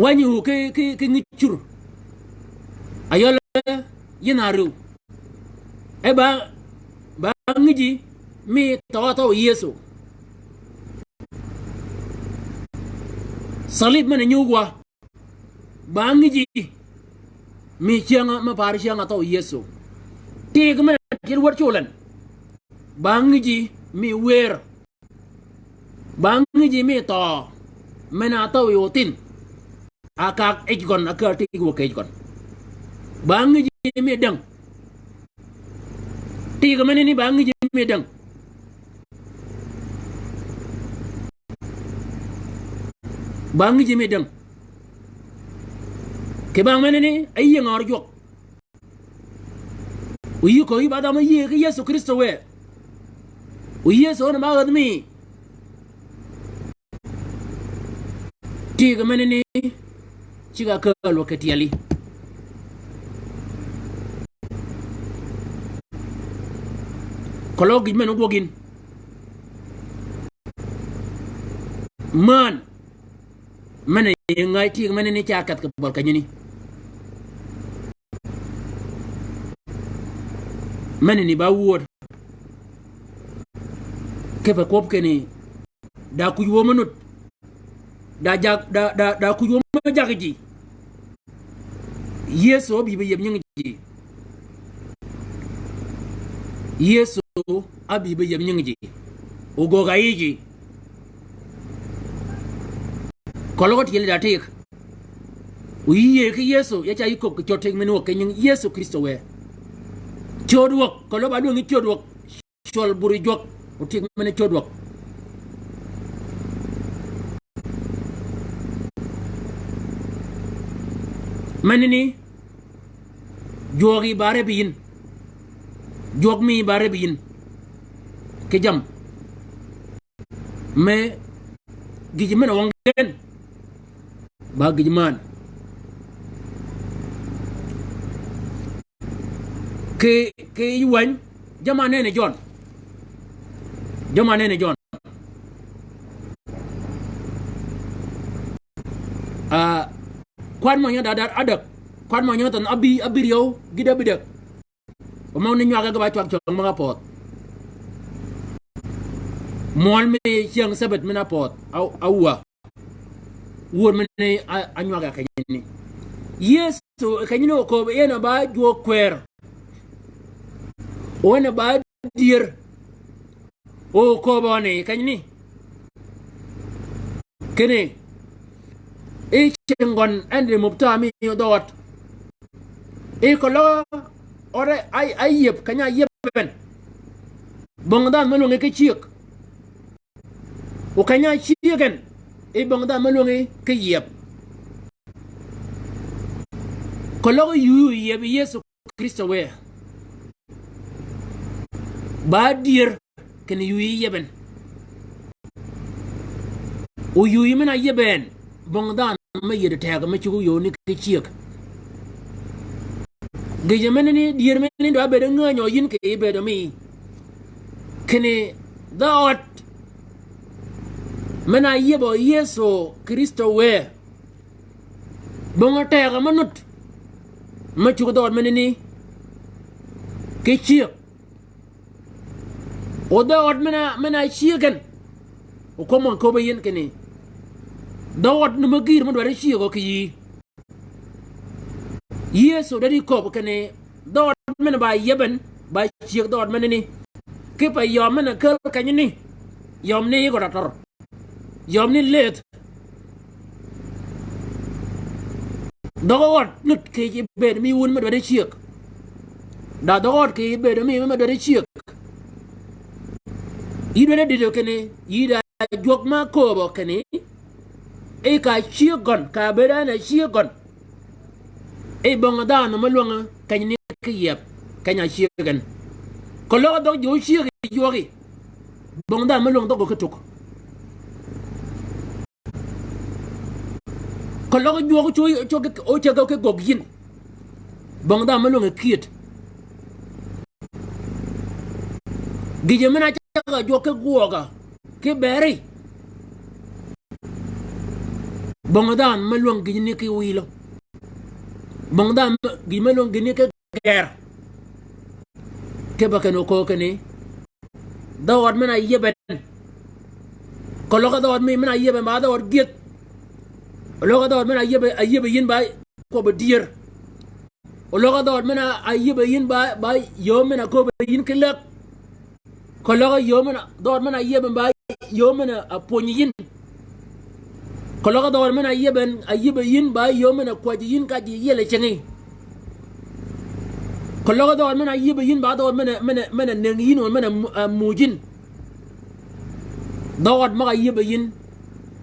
Wänyi wu ki, ki, ki ngïj cur. Ayøl yïn a rïw. E ba, ba ngïji mi thøw athøw Yëso. Salib men-a nyuug wa. Ba ngïji mi cyäng-a, me par cyäng-a thøw Yëso. Tig men-a tyel wäd col en. Ba ngïji mi wër. Ba ngïji mi thøw. Men-a thøw yi othin. A kag yij gøn, a kääl tig wøg kì yij gøn. Ba ngïji mi däng. Tig menani ba ngïji mi däng. Ba ngïji mi däng. Kì bang menani, a yïëng ör jwøk. O yï köög yï ba dhanhø me yïëy ki Yëso Krïstø wë. O Yëso en a ba ghädh mi. Tig menani cigg-a kääl wøg kì tyeli. Keløg gïj men-a ógwøg yïn. Mänø. Men-a yï ngäj tig menani ca kedh kì bøl kenyani. Menani ba wööd. Kipe kwøb kinni da kuj wøm me nud. Da jag, da, da, da kuj wøm me jaggi ji. Yëso ábï be yieb nyingi ji. Yëso ábï be yieb nyingi ji. Ogögg-a yï ji. Keløg tyeli da tig. O yïëy ki Yëso, ya ca yï köbbi kì cöd tig men-a wäg ki nying Yëso Krïstø wë. Cöd wäg, keløg ba lwängi cöd wäg. Cwøl buri jwøk, o tig men-a cöd wäg. Menani, jwøk yï ba rebbi yïn. Jwøk mi yï ba rebbi yïn. Kì jammì. Me gïj men-a wøng gen. Ba gïj mänø. Kì, kì yij wäny, jamm-a nenni Jøn. Jøm-a nenni Jøn. Ah, kwan mø nyø dadar ádäg. Kwan mø nyø thøn ábï, ábïryew, gïd ábïdäg. Omø ni nywage ge ba cwag cwag mø ga pödh. Mwøl mi cyäng Sabbath mi na pödh. Aw-, awuö. Wur mene a, a nywag a kenyini. Yëso kenyini okööb en a ba jwøk kwër. O en a ba dyër. Okööb ni kenyini. Kinni. I cing gøn en di mupta mi dhøød. I keløg ore ay, ay yëp, keny-a yëp en. Bong dhanhø me lwøngi ki cyëg. O keny-a cyëg en, i bong dhanhø me lwøngi ki yëp. Keløg yuu yëp Yëso Krïstø wë. Ba dyër kinni yuu yëp en. O yuu men-a yëp en, bong dhanhø me yïddi tegø me cuggi yööni ki cyëg. Gïjø menani dyër menani dwa bëëdø ngänyø yïn kì bëëdø mi. Kinni dhø ød men-a yëbø Yëso Krïstø wë. Bong tegø me nud. Me cuggi dhø ød menani ki cyëg. O dhø ød men-a, men-a cyëg en. O kwøb mø köbbi yïn kinni. Dhø ød ni me gïr me dwaddi cyëgø kì yïí. Yëso daddi köbbi kinni dhø ød men-a ba yëb en, ba cyëg dhø ød menani. Kipe yøm men-a käl kenyini. Yøm ni gø da tør. Yøm ni lëth. Dhø ød nud kì bëëd mi wun me dwaddi cyëg. Da dhø ød kì bëëd mi me dwaddi cyëg. Yï dwaddi dïdø kinni, yï da jwøk ma kööbø kinni. I ka cyëg gøn, ka bëëd en a cyëg gøn. I bong dhanhø me lwøngi kenyini ki yëp, keny-a cyëg en. Keløg dhøg ji ócyëgi jwøki. Bong dhanhø me lwøng dhøg ki tug. Keløg jwøk ócäg, ócäg ki göggi yïn. Bong dhanhø me lwøngi kyëd. Gïjø men-a cäg-a jwøk ki gwøg-a ki beri. Bong dhanhø me lwøng gïjni ki wïlø. Bong dhanhø me, gïj me lwøng gïjni ki gër. Kipe kinni oköög kinni. Dhø ød men-a yëb en. Keløg dhø ød mi men-a yëb en ba dhø ød gyëdh. Keløg dhø ød men-a yëb, a yëb yïn ba kwøbbi dyër. Oløg dhø ød men-a yïëbø yïn ba, ba yöö men-a kööbø yïn ki läg. Keløg yöö men-a, dhø ød men-a yïëbø ba yöö men-a pwönyi yïn. Keløg dhø ød men-a yïëbø, a yïëbø yïn ba yöö men-a kwäjji yïn ka ji yiel cingi. Keløg dhø ød men-a yïëbø yïn ba dhø ød men-a, men-a, men-a nëngi yïn, men-a mu-, a muuj yïn. Dhø ød møg-a yïëbø yïn,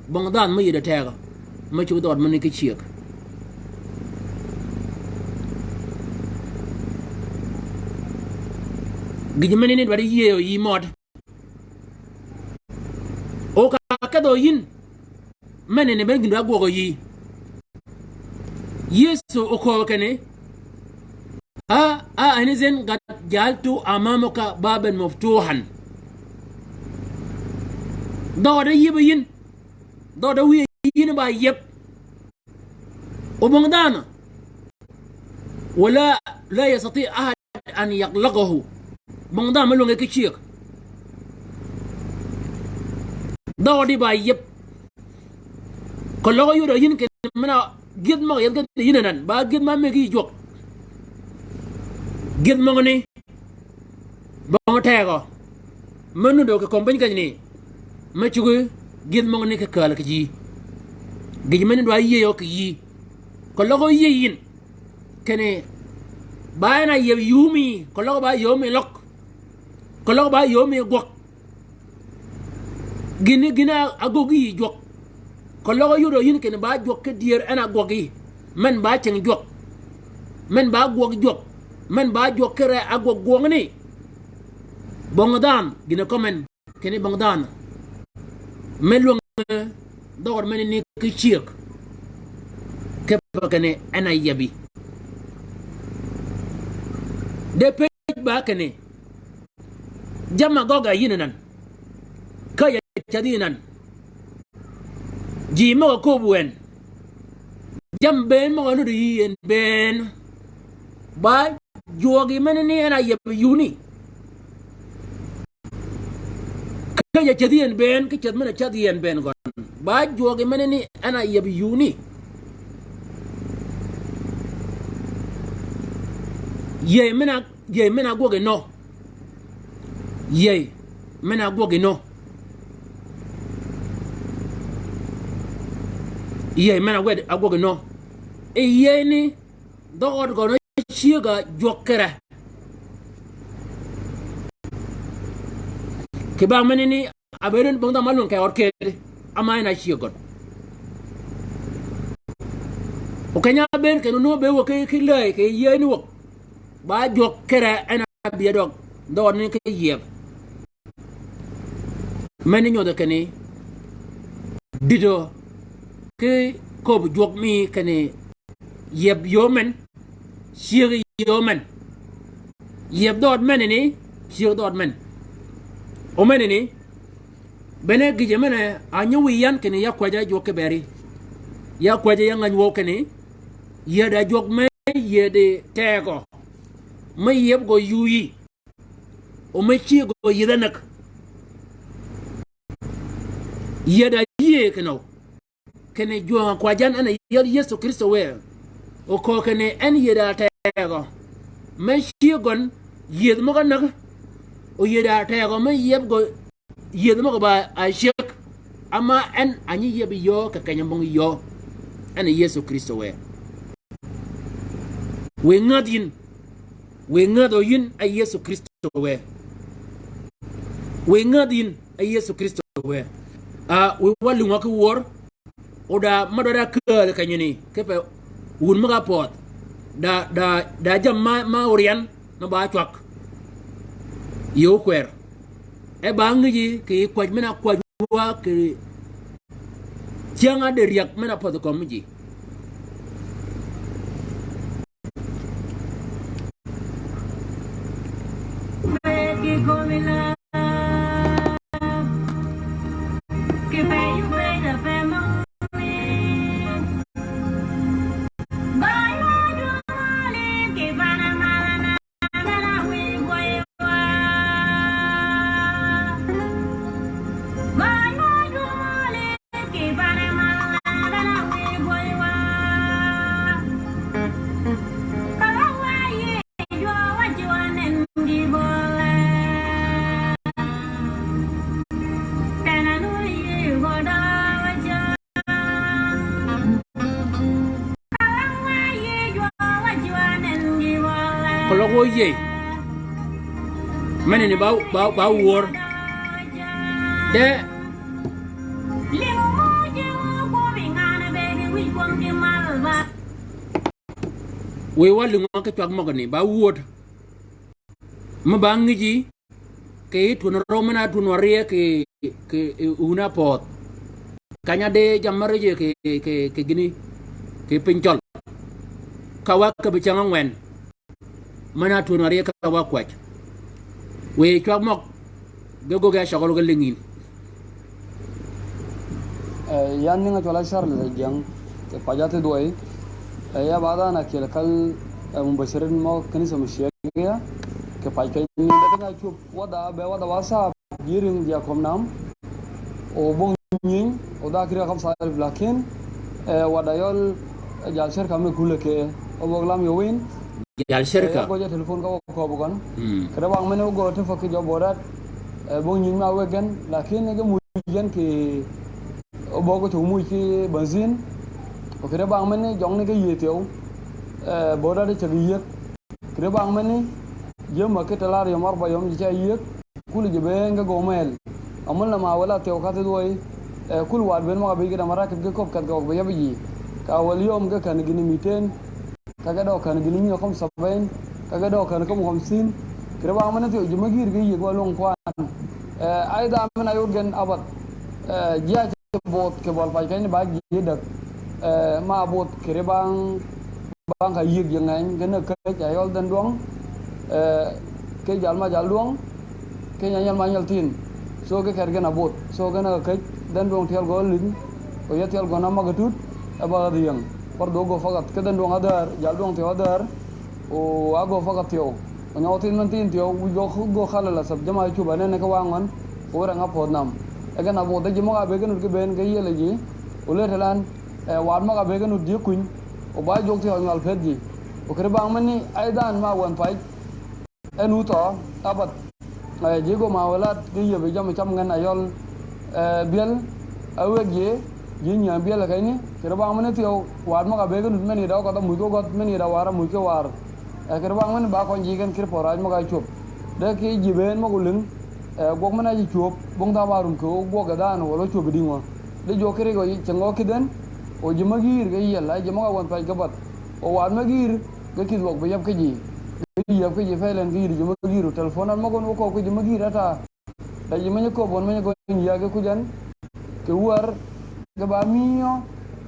bong dhanhø me yïddi tegø, me cuggi dhø ød møni ki cyëg. Gïjø meni ni dwaddi yïëyø yï mød. O ka kedhø yïn, meni ni bene gïn dwaddi gwøgø yïí. Yëso okööbø kinni, ha, ha, eni zen gad jaltu amamuka baban muftuhan. Dhø ød yïëbø yïn. Dhø ød wïye yïn ba yïëb. O bong dhanhø. Wala, la yastati ahad an yaglaqahu. Bong dhanhø me lwønge ki cyëg. Dhø ød ba yïëb. Keløg yodø yïn kinni men-a gyëdh møg-a yethi kedhi yïn anan, ba gyëdh ma mëggi jwøk. Gyëdh møgani, bong tegø, me nuddø kì kömi piny kenyni, me cuggi gyëdh møgani ki kääl kì ji. Gïjø meni dwaddi yïëyø kì yïí. Keløg yïëy yïn, kinni, ba en a yïëb yumi, keløg ba yöö mi løg. Keløg ba yöö mi gwøg. Gïn, gïn-a ágöggi yï jwøk. Keløg yodø yïn kinni ba jwøk ki dyër en a gwøggi. Men ba cing jwøk. Men ba gwøg jwøk. Men ba jwøk ki ree ágwøg gwøngani. Bong dhanhø, gïn-a kømmi en, kinni bong dhanhø. Me lwønge, dhø ød meni ni ki cyëg. Kipe kinni en a yïëbi. De pëj ba kinni. Jamm-a gøgg-a yïn anan. cädhi nan. Ji møg-a köbbi wen. Jammì bënn møg-a nuti yï en bënn. Ba jwøgi menani en a yeb yuni. Ke ja cädhi en bënn, ki cädh men-a cädhi en bënn gøn. Ba jwøgi menani en a yeb yuni. Yey men-a, yey men-a gwøg enø. Yey men-a gwøg enø. Yey men-a gwøg, a gwøg enø. E yey ni, dhøg ød gøn cyëg-a jwøk kere. Kì bang menani, a bëëd en bong dha ma lwøng kì ød kedi, ama en a cyëg gøn. O keny-a bënn kenni onwø be wäg ki, ki läy kì yëëni wäg. Ba jwøk kere en a bï-a døg, dhøg ød ni ki yieb. Meni nyodhi kinni, dïdø ki köbbi jwøk mi kinni, yieb yöö men, cyëg yöö men. Yieb dhøg ød menani, cyëg dhøg ød men. O menani, bene gïjø men-a nyi wiy yan kinni ya kwäjji jwøk kiberi. Ya kwäjji ya ngäny wøw kinni, yied-a jwøk me yiedi tegø. Me yieb gø yuyi. O me cyëg gø yiedh-a näg. Yied-a yïëy kinøw. Kinni jwøng-a kwäjjan en a yiel Yëso Krïstø wë. O köög kinni en yied-a tegø. Me cyëg gøn yiedh møg-a näg. O yied-a tegø me yieb gø yiedh møg-a ba a cyëg. Ama en a nyi yieb yöö kì keny-a bong yöö. En a Yëso Krïstø wë. Wiy ngädh yïn. Wiy ngädhø yïn a Yëso Krïstø wë. Wiy ngädh yïn a Yëso Krïstø wë. A, wiy wa lïngø ki wör. O da ma dwaddi a kääl kenyani, kipe wun møg-a pödh. Da, da, da jammì ma, ma oryan, na ba cwag. Yöö kwër. E ba ngïji kì kwäj men-a kwäjji wa kì cyäng-a di ryäg men-a pädhi kömi ji. Keløg wø yïëy. Menani ba, ba, ba wör. De. Wiy wa lïngø ki cwag møgani, ba wöd. Mi ba ngïji, kì twön røw men-a twön wa rye kì, kì, e, wun-a pödh. Kany-a di jammì rijø kì, kì, kì gïni, kì piny cøl. Ka wa käbbi cyäng ángwen. Men-a twön wa rye ka wa kwäj. Wiy cwag møg, ge göggi a cøgøl ge lïngin. Eh, yan nyinga cwøl-a Charles Ajiang, kì pac-a Thidhwøy. Eh, ya ba dhanhø ákyel kal, eh, mubashirin mø kanisa Mashiegia, kì pac keny-a ni, lakin a cwöb wadha, be wadha wa sab, jiring ji a kömi nam. O bong nying, o dha kiri kamsa alif lakin, eh, wadha yøl, eh, jal shirka me kulø ke, o bog lam yowin. Jal shirka. Eh, ya gøjje telefon ka wa köbbi gøn. Mm. Kede bang mene o gø tefak ki jø bodat, eh, bong nying me a wegen, lakin ge muj yen kì O bøgø cugg muj ki benzin. O kede bang meni jøngni ge yie thyew. Eh, bøda de ceg yieg. Kede bang meni jemma ki telar yom arba yom ji ca yieg. Kul ji be nge gø mel. Amul na ma wela thyew kathi dwøy. Eh, kul wad ben møg-a bï ki da marakib ki köb kedh gø be yab ji. Ka wel yom ge kän gïni miten. Ka ge dø kän gïni mia kham sabin, ka ge dø kän kham khamsin. Kere bang mene thyew ji me gïr ge yieg wa lwøng kwan. Eh, aidha men-a yod gen abad. Eh, ji a ce both kì bøl pac keny ni ba ji däg. Eh, ma both kere bang, bang ka yieg ji ngeny, gen ne keny a yøl dhen dwøng. Eh, keny jal ma jal dwøng. Keny a nyal ma nyal thin. So ki ker gen a both. So gen a käj, dhen dwøng tyel gø lïng, o ye tyel gø na mag a tut, e ba adhi ying. Bar dho gø fakath, ki dhen dwøng adhar, jal dwøng thyew adhar, o a gø fakath thyew. O nyø thin men thin thyew, wi gø, gø kal a la sab, jama cub a nene ki wa ngøn, o rang a pödh nam. E gen a both, e ji møg a be gen ut ki ben, ki yiel e ji, o leet lan, e, waad møg a be gen ut ji kuny, o ba jwøk thyew nywal pëth ji. O kër bang men ni, ay dhan ma wen paj, en u thøø, abath. Eh, ji gø ma welad, ki yieb yi jam cam ngen a yøl, eh, byel, a weg ji, ji nyiam byel a keny ni, kër bang men thyew, waad møg a be gen ut men yi da kødh a muj ki gødh, men yi da war a muj ki war. Eh, kër bang men ba køny ji gen kër pø raj møg a cwöb. De ki ji ben møg olïng, eh, gwøg men a ji cwöb, bong dha ma rum ki o gwøg e dhan, wøl o cwöb i dïng wø. De jwøk kër gø yi, ceng gø kïdhen, o ji møg yïr ge yiel, a ji møg a wen paj ge bath. O waad møg yïr, ge kïdh wøg be yab ki ji. Ge yab ki ji pelen ge yïr ji møg yïr, o telephone an møg on o kööb ki ji møg yïr ata. Da ji menyi kööb on menyi gø nyi ya ge kujan. Ki wär ge ba miyo,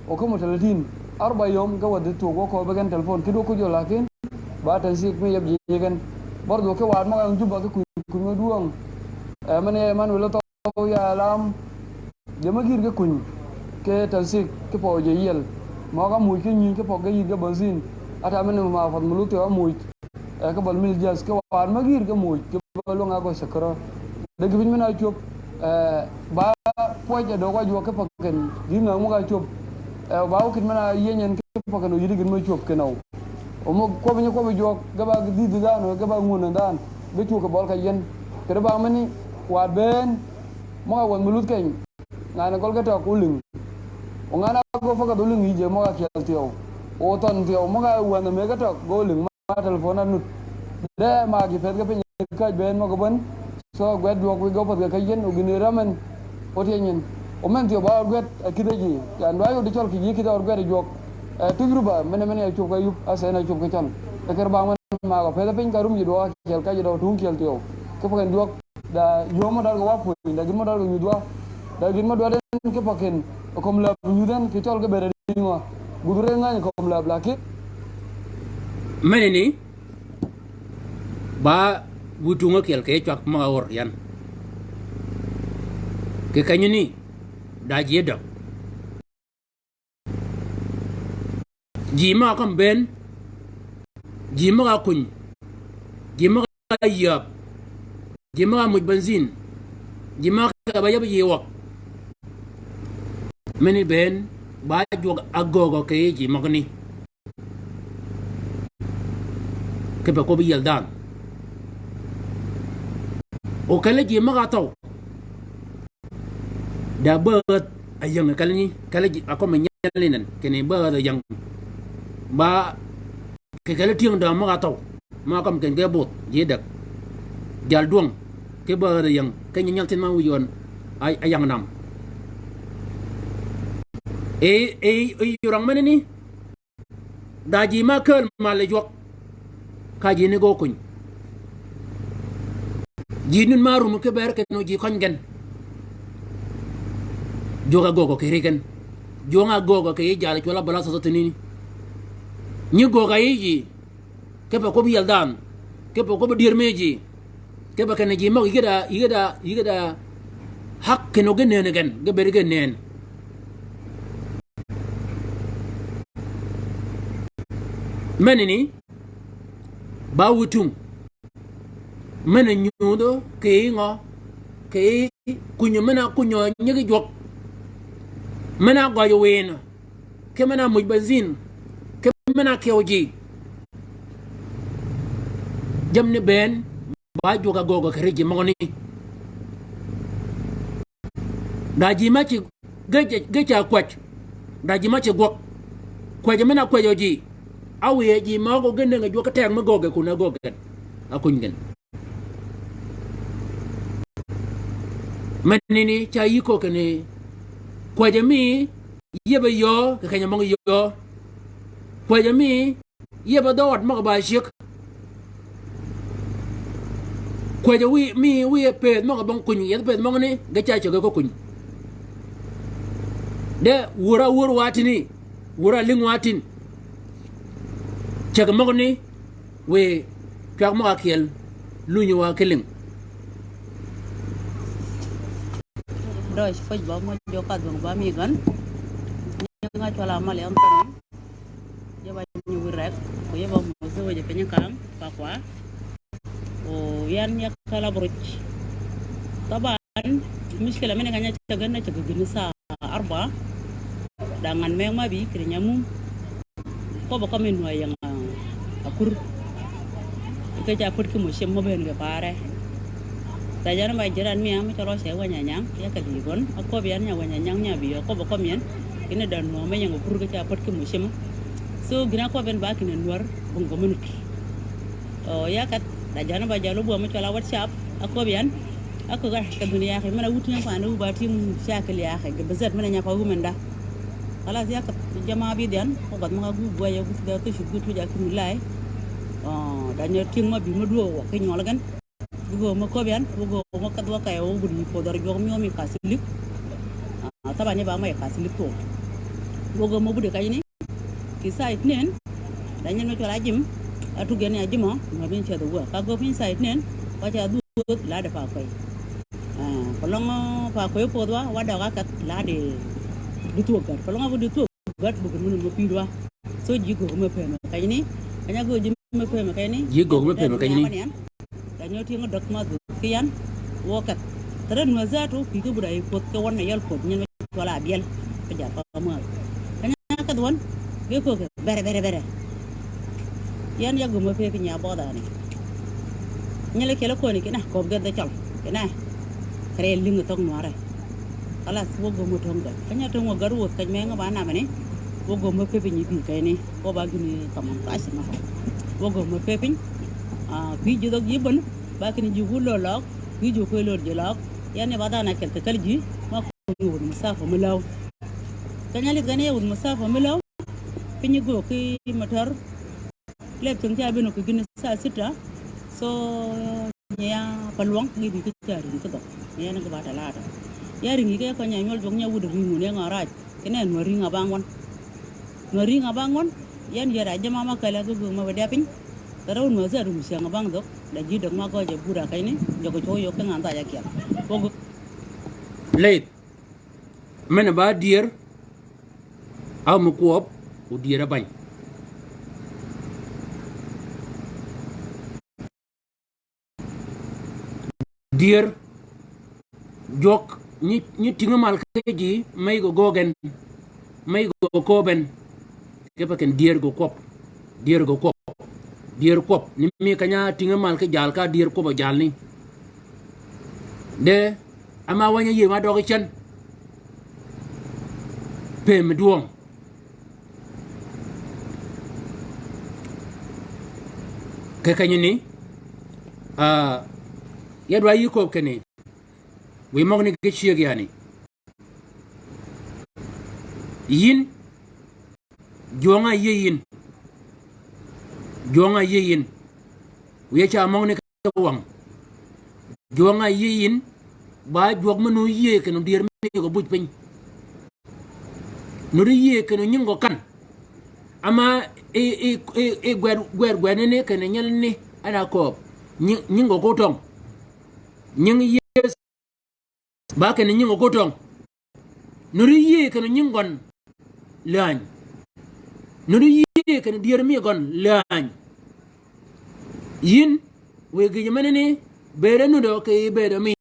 o ke mutalatin. Arba yom ge wadhi thug o kööb gen telephone. Kïdh o kujo lakin, ba tansik mi yab ji gen. Bar dho ke waad møg a yong Juba ke kuny, kuny mø dwøng. Eh, men ye man welo thø ya lam. Ji møg yïr ge kuny, ke tansik, ki pø ji yiel. Møg a muj ki nyi, ki pø ge yïr ge benzin. Ata men ma fadh muluthi a muj. Eh, ki bal mil jas, ki waad møg yïr ge muj, ki bal wang a gø shakara. De ki piny men a cwöb, eh, ba pwøj a døg wa jwøk ki paken, gi ngäng møg a cwöb. Eh, ba wø kït men a yieny en ki paken o yïddi gïn mø cwöb ki naw. O møg kwøb nyi kwøb jwøk, ge ba dhïdhi dhan, ge ba ngwun dhan, ge cwög ki bøl ka yen. Kede ba meni, waad ben, møg a wen muluth keny. Ngan gøl ge tøg olïng. O ngan a gø fakath olïng yi ji møg a kyel thyew. O thøn thyew møg a wen me ge tøg gø olïng ma telephone a nut. De ma gi peth ge piny käj ben møg a bän. So gwed jwøk wi gø path ge ka yen o gïn ram en. O tye nyin. O men thyew ba or gwed a kïdhe ji. Yan dwa yod cøl ki ji kïdhe or gwed jwøk. Eh, tuj ruba, mene mene a cwöb ka yup, a sen a cwöb ka cøl. E kër ba men ma gø peth piny ka rum ji dwa kyel ka ji dwa tung kyel thyew. Ki paken jwøk. Da yöö mø dal gø wa pwöny, da gïn mø dal gø nyudh wa. Da gïn mø dwaddi ki paken, kömi läb nyudh en, ki cøl ki bere dïng wa. Gudhi re ngäny kömi läb lakin. Meneni, ba wi tung ákyel kì cwag møg a or yan. Kì kenyani, da ji døg. Ji møg a kømmi bënn, ji møg a kuny, ji møg a yäb, ji møg a muj benzin, ji møg a keba yab ji wøg. Meni bënn, ba jwøk a göögø kì yij ji møgani. Kipe kwøbbi yiel dhanhø. O kelli ji møg a thøw. Da bäädh a yäng kelli nyi, kelli ji, a kømmi nyelli nen, kinni bäädh a yäng. Ba, kì kelli tyëng däng møg a thøw, møg a kømmi kinni ge both, ji däg. Jal dwøng, ki bäädh a yäng, ki nyi nyal thin ma wïj yøn, a, a yäng nam. E, e, e, yurang meneni, Da ji ma kääl mal jwøk. Ka ji ni gø kuny. Ji nun ma rum ki ber kinni ji køny gen. Jwøk a göögø kì ri gen. Jwøk a göögø kì yij jal cwøl a bala soso thinini. Nyi göög a yij ji. Kipe kwøbbi yiel dhanhø. Kipe kwøbbi dyër mi ji. Kipe kinni ji møg yïgida, yïgida, yïgida hak kinni ge nëën gen, ge bëëd ge nëën. Menani, ba wi tung. Men a nyudhø, kì yij ngø, kì yij kunyø men a kunyø nyigi jwøk. Men a gøjø wïnø. Ki men-a muj benzin, ki men-a kyeu ji. Jammì ni bënn, ba jwøk a göögø kì ri ji møgani. Da ji ma ci ge, ge, ge ca kwäj. Da ji ma ci gwøg. Kwäjø men-a kwäjø ji. Áwiye ji møgø ge nëngi jwøk ki teg me göög gen kun a göög gen. A kuny gen. Menani ca yï köög kinni, kwäjø mi yiebe yöö, kì keny-a møg yöö. Kwäjø mi yiebe dhø ød møg-a ba cyëg. Kwäjø wi, mi wiye pëëdh møg-a bong kuny, yethi pëëdh møgani, ge ca cöggi kökuny. De wör-a wör wa tïni, wör-a lïng wa tïn. Cägi møgani, wiy cwag møg-a kyel, lunyi wa ki lïng. døøj føj ba mø jø ka dhwøng ba mi gøn. Nyinga cwøl-a Mali Anthony. Yeb-a nyi wïrek, ko yeb-a mos wëj piny kang, pakwa. O yan ya kala buruj. Taban, mishkila mene kanya cägän na cägä gïn saa arba. Da ngan me ma bi kiri nyamum. Ko ba ko min wa yang, ah, akur. Ke ca put ki mo shem mo ben ge pare. Da jan ba jiran mi am colo se wa nyanyang, ya ka di gon. Ako bi an nya wa nyanyang nya bi ko ba ko min. Ine da no me yang akur ke ca put ki mo shem. So gina ko ben ba kine nwar bung community. O ya kat da jan ba jalo bu am colo WhatsApp. Ako bi an. Ako ga ka dunya ke mana wuti nya pa ne u ba tim shakil ya ke. Bezat mana nya pa u men da. Khalas ya kat jama bi dian, ko gat ma gu gwa ya gu da to shu gu to ja ki mulai. Ah, da nyo ting ma bi ma duo wa ki nyol gan. Gu go ma ko bian, gu go ma ka dwa ka ya gu di ko dar jog mi o mi Catholic. Ah, taba ni ba ma Catholic to. Gu go ma bu de ka ni. Ki sa itnen. Da nyo no chola jim. Atu gen ya jimo, ma bin cha do wa. Ka go bin sa itnen. Wa cha du la de pa ko. Ah, ko long pa ko po dwa, wa da ka kat la de. Du to gar. Ko long bu du to Gat bugin mini mo pïdwa. So ji gok me peme kanyni. Kanya go ji me peme kanyni. Ji gok me peme kanyni. Kanya otieng døg ma dhuk ki yan. Wø keth. Tara nwa zato pï ke buda yi puoth ke wøn na yøl puoth nyin me cwøl abyel. Ke ja pa mwa. Kanya keth wøn. Ge ko ke bere, bere, bere. Yan ya gum me pe piny abodha ni. Nyele kele koni kina, kob ge dhe chøl. Kina. Kere ling thok nware. Khalas, wø gøm wø töng gø. Kanya töng wø gø ruoth keny me ngø ba namani. Wø gøm wø pepiny yi bi keni. Wø ba gini thamon kash ma. Wø gøm wø pepiny. Ah, pï ji dhøg yi bøn. Ba kini ji wu lö løg. Pï ji kwe lö ji løg. Yani ba dhana kel te kel ji. Ma kuni wud musafa mi law. Kanya lith kani ya wud musafa mi law. Piny gø ki matar. Lep ceng ca bino ki gini saa sita. So, Nyi ya pa lwøng ngi bi ki ca ring ki dhøg. Nyi ya ni ki ba talata. Ya ring yi ke ko nya nywøl jwøk nya wud ring wun ya ngø raj. Kine nwa ring abang wøn. Nwa ring abang wøn. Yan yera jama ma kala ki gø ma wede piny. Tara wun ma za rum siang abang dhøg. Da ji døg ma gø ja bura kayni. Jøg ko cho yo ke ngan dha ja kiel. Ko gø. Late. Mene ba dier. Aw mi kwøb. U dier abany. Dier, jwøk, nyi, nyi tïngø mal ki ji, mey gø gøgen, mey gø köben, kipe ken dier gø kwøb, dier gø kwøb, dier kwøb, ni mi kanya tïngø mal ki jal ka dier kwøb jalni. De, ama wanya yie ma døgi cen, pem dwøng. Kì kenyini, ah, ya dwa yï köbbi kinni, wiy møgani ki cyëggi yani. Yïn, jwøng-a áyïëy yïn. Jwøng-a áyïëy yïn. Wiy-a ca møgani ki wang. Jwøng-a áyïëy yïn, ba jwøk me nu yïëy kinni dyër mi gø buj piny. Nu di yïëy kinni nyingi gø kan. Ama i, i, i, i gwed, gwed, gwed ni ni kinni nyel ni, en a kööb. Nyi-, nyingi gø ko töng. Nyingi Yëso. Ba kinni nyingi gø ko töng. Nu di yïëy kinni nyingi gøn lääny. Nu di yïëy kinni dyër mi gøn lääny. Yïn, wiy gïjø menani, bëëd-a nudø kì bëëdø mi.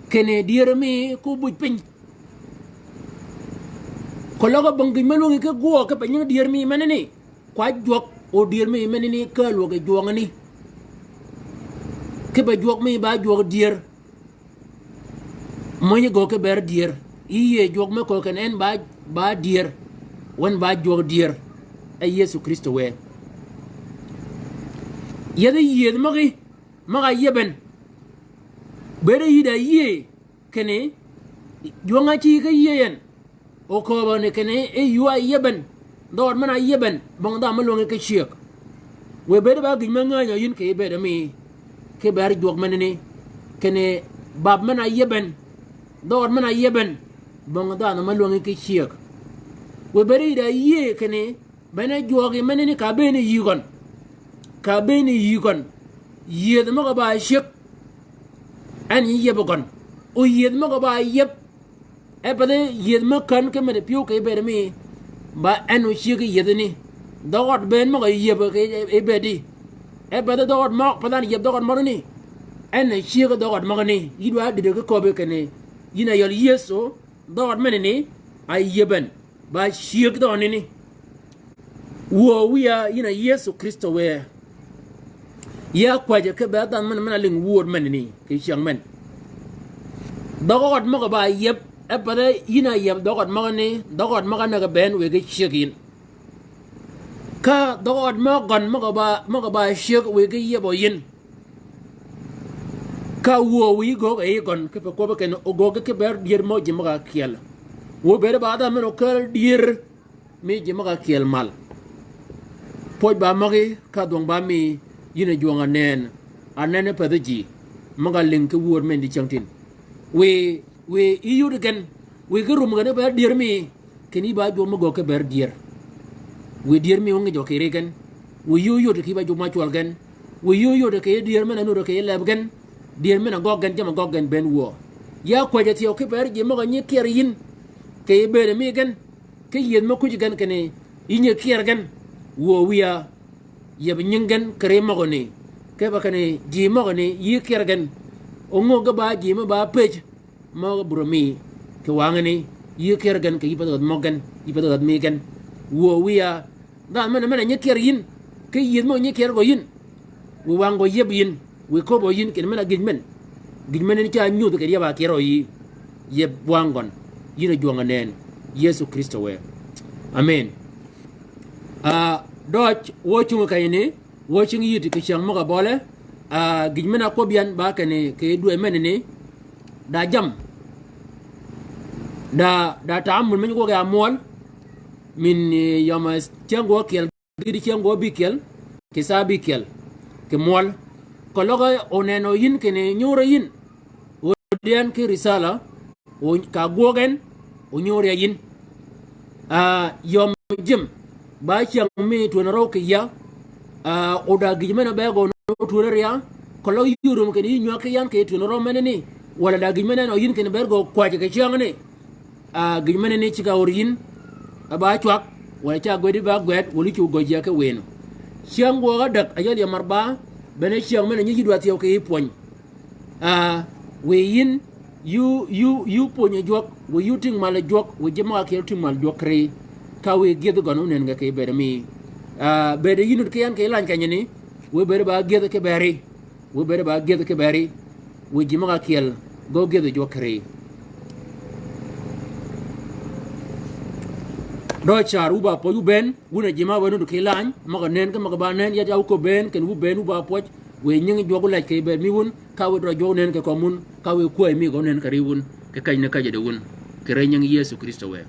Kinni dyër mi ko buj piny. Keløg bong gïj me lwøngi ki gwøg kipe nyingi dyër mi menani. Kwa jwøk o dyër mi menani ka lwøg yi jwøngani. Kipe jwøk mi ba jwøk dyër. Mønyi gø ki ber dyër. Yïëy jwøk me köög kinni en ba, ba dyër. Wen ba jwøk dyër. E Yëso Krïstø wë. Yethi yïëdh møgí, møg-a áyïëben. Bëëd-a yï da yïëy kinni, jwøng-a ácïï ki yïëy en. O kööbø ni kinni, e yuu-a áyïëben, dhøød men-a áyïëben, bong dhanhø me lwøngi ki cyëg. Wiy bëëd ba gïj me ngänyø yïn kì bëëdø mi, ki ber jwøk menani, kinni bab men-a áyïëben, dhøød men-a áyïëben, bong dhanhø me lwøngi ki cyëg. Wiy bëëd yï da yïëy kinni, bene jwøk yi menani ka bëën yï gøn. Ka bëën yï gøn. Yïëdh møg-a ba cyëg. En nyi yïëb gøn. Oyiedh møg-a ba yieb. E pädhi yiedh mø kän ki men pyëw kì bëëd mi, ba en ocyëg yiedhani. Dhøg ød bënn møg-a yieb kì bëëdi. E pädhi dhøg ød mø, pädhan yieb dhøg ød møgani. En a cyëg dhøg ød møgani. Yï dwa dïdø ki köbbi kinni, yïn a yøl Yëso, dhøg ød menani a yieb en, ba cyëg dhøg ød nini. Wuö wïya yïn a Yëso Krïstø wë. Ya kwäjjø ki bëëd dhanhø men, men-a lïng wööd menani kì cyäng men. Dhøg ød møg-a ba yieb, e pädhi yïn a yieb dhøg ød møgani, dhøg ød møg-a näg bënn wëggi cyëg yïn. Ka dhøg ød mø gøn møg-a ba, møg-a ba cyëg wëggi yiebø yïn. Ka wuö wïyi göög e yï gøn, kipe kwøbbi kinni ogöggi ki bëëd dyër mø ji møg-a kyel. Wuö bëëd ba dhanhø men okäl dyër mi ji møg-a kyel mal. Pwøj ba møgí, ka dhwøng ba mi, yïn a jwøng-a nëën, a nëën e pädhi ji møg-a lïng ki wööd men dicängtïn. Wiy, wiy yï yod gen, wiy ki rum gen e bëëd dyër mi, kinni yï ba jwøk mø göög ki bëëd dyër. Wiy dyër mi óngijø kì ri gen. Wiy yï óyod kì yï ba jwøk mø cwøl gen. Wiy yï óyod kì dyër men-a nudø kì leb gen. Dyër men-a gøgg gen, jamm-a gøgg gen bënn wuö. Ya kwäjjø thyew ki bëëd ji møg-a nyi kyër yïn kì bëëd mi gen. Ki yiedh mø kuj gen kinni yï nyi kyër gen. Wuö wïya, yieb nying gen kì ri møgani. Kipe kinni ji møgani yï kyër gen. Óngöggi ba ji mø ba pëj mø bürø mi kì wangani, yï kyër gen kì yï pädhi ghädh mø gen, yï pädhi ghädh mi gen. Wuö wïya, dhanhø men, men-a nyi kyër yïn, ki yiedh mø nyi kyër gø yïn. Wiy wang gø yieb yïn, wiy köbbø yïn kinni men-a gïj men. Gïj men en ca nyudh kì yab-a kyër gø yï. Yieb wang gøn, yïn a jwøng-a nëën. Yëso Krïstø wë. Amen. A, døøj, wø cungi kenyani, wø cing yïddi kì cyäng møg-a bøle, a, gïj men-a kwøb yan ba kinni kì dwëy menani, da jamm. Da, da taamul men gwøg ya mwøl, min, e, yøm, e, cyäng gwøg kyel, gïti cyäng gwøg bïkyel, kì saa bïkyel, kì mwøl. Keløg oneno yïn kinni nyuur yïn. O dyan ki risala, o ka gwøg en, o nyuur ya yïn. A, yøm jim, ba cyäng mi twönni røw kì ya, a, o da gïj men-a be gø no twönni rya, keløg yï rum kinni yï nywäg ki yan kì twönni røw menani, walà da gïj men-a nø yïn kinni ber gø kwäjji kì cyängani. A, gïj menani ceg-a ör yïn, a ba cwag, walà ca gwedi ba gwed, walà yï cu gøj ya ki wïnø. Cyäng gwøg ádäg, a yal ya mar ba, bene cyäng men-a nyi yï dwa thyew kì yï pwöny. A, wiy yïn, yï, yï, yï pwöny jwøk, wiy yï tïng mal jwøk, wiy ji møg-a kyel tïng mal jwøk kì ri. Ka wiy gyëdh gøn ónënge kì bëëd mi. A, bëëd yï nud ki yan kì lany kenyani, wiy bëëd ba gyëdh ki bëri. Wiy bëëd ba gyëdh ki bëri. Wiy ji møg-a kyel, gø gyëdh jwøk kì ri. Døøj car wu ba pwøj wu bënn, wun a ji mø wë nud ki lany, møg-a nënn ki møg-a ba nënn, ya ja wu köbbi bënn, kinni wu bënn wu ba pwøj, wiy nyingi jwøk wu laj kì bëëd mi wun, ka wiy drøj jwøk nënn kì kömi wun, ka wiy kwäy mi gø nënn kì ri wun, kì keny ni käjjadi wun, kì ri nyingi Yëso Krïstø wë.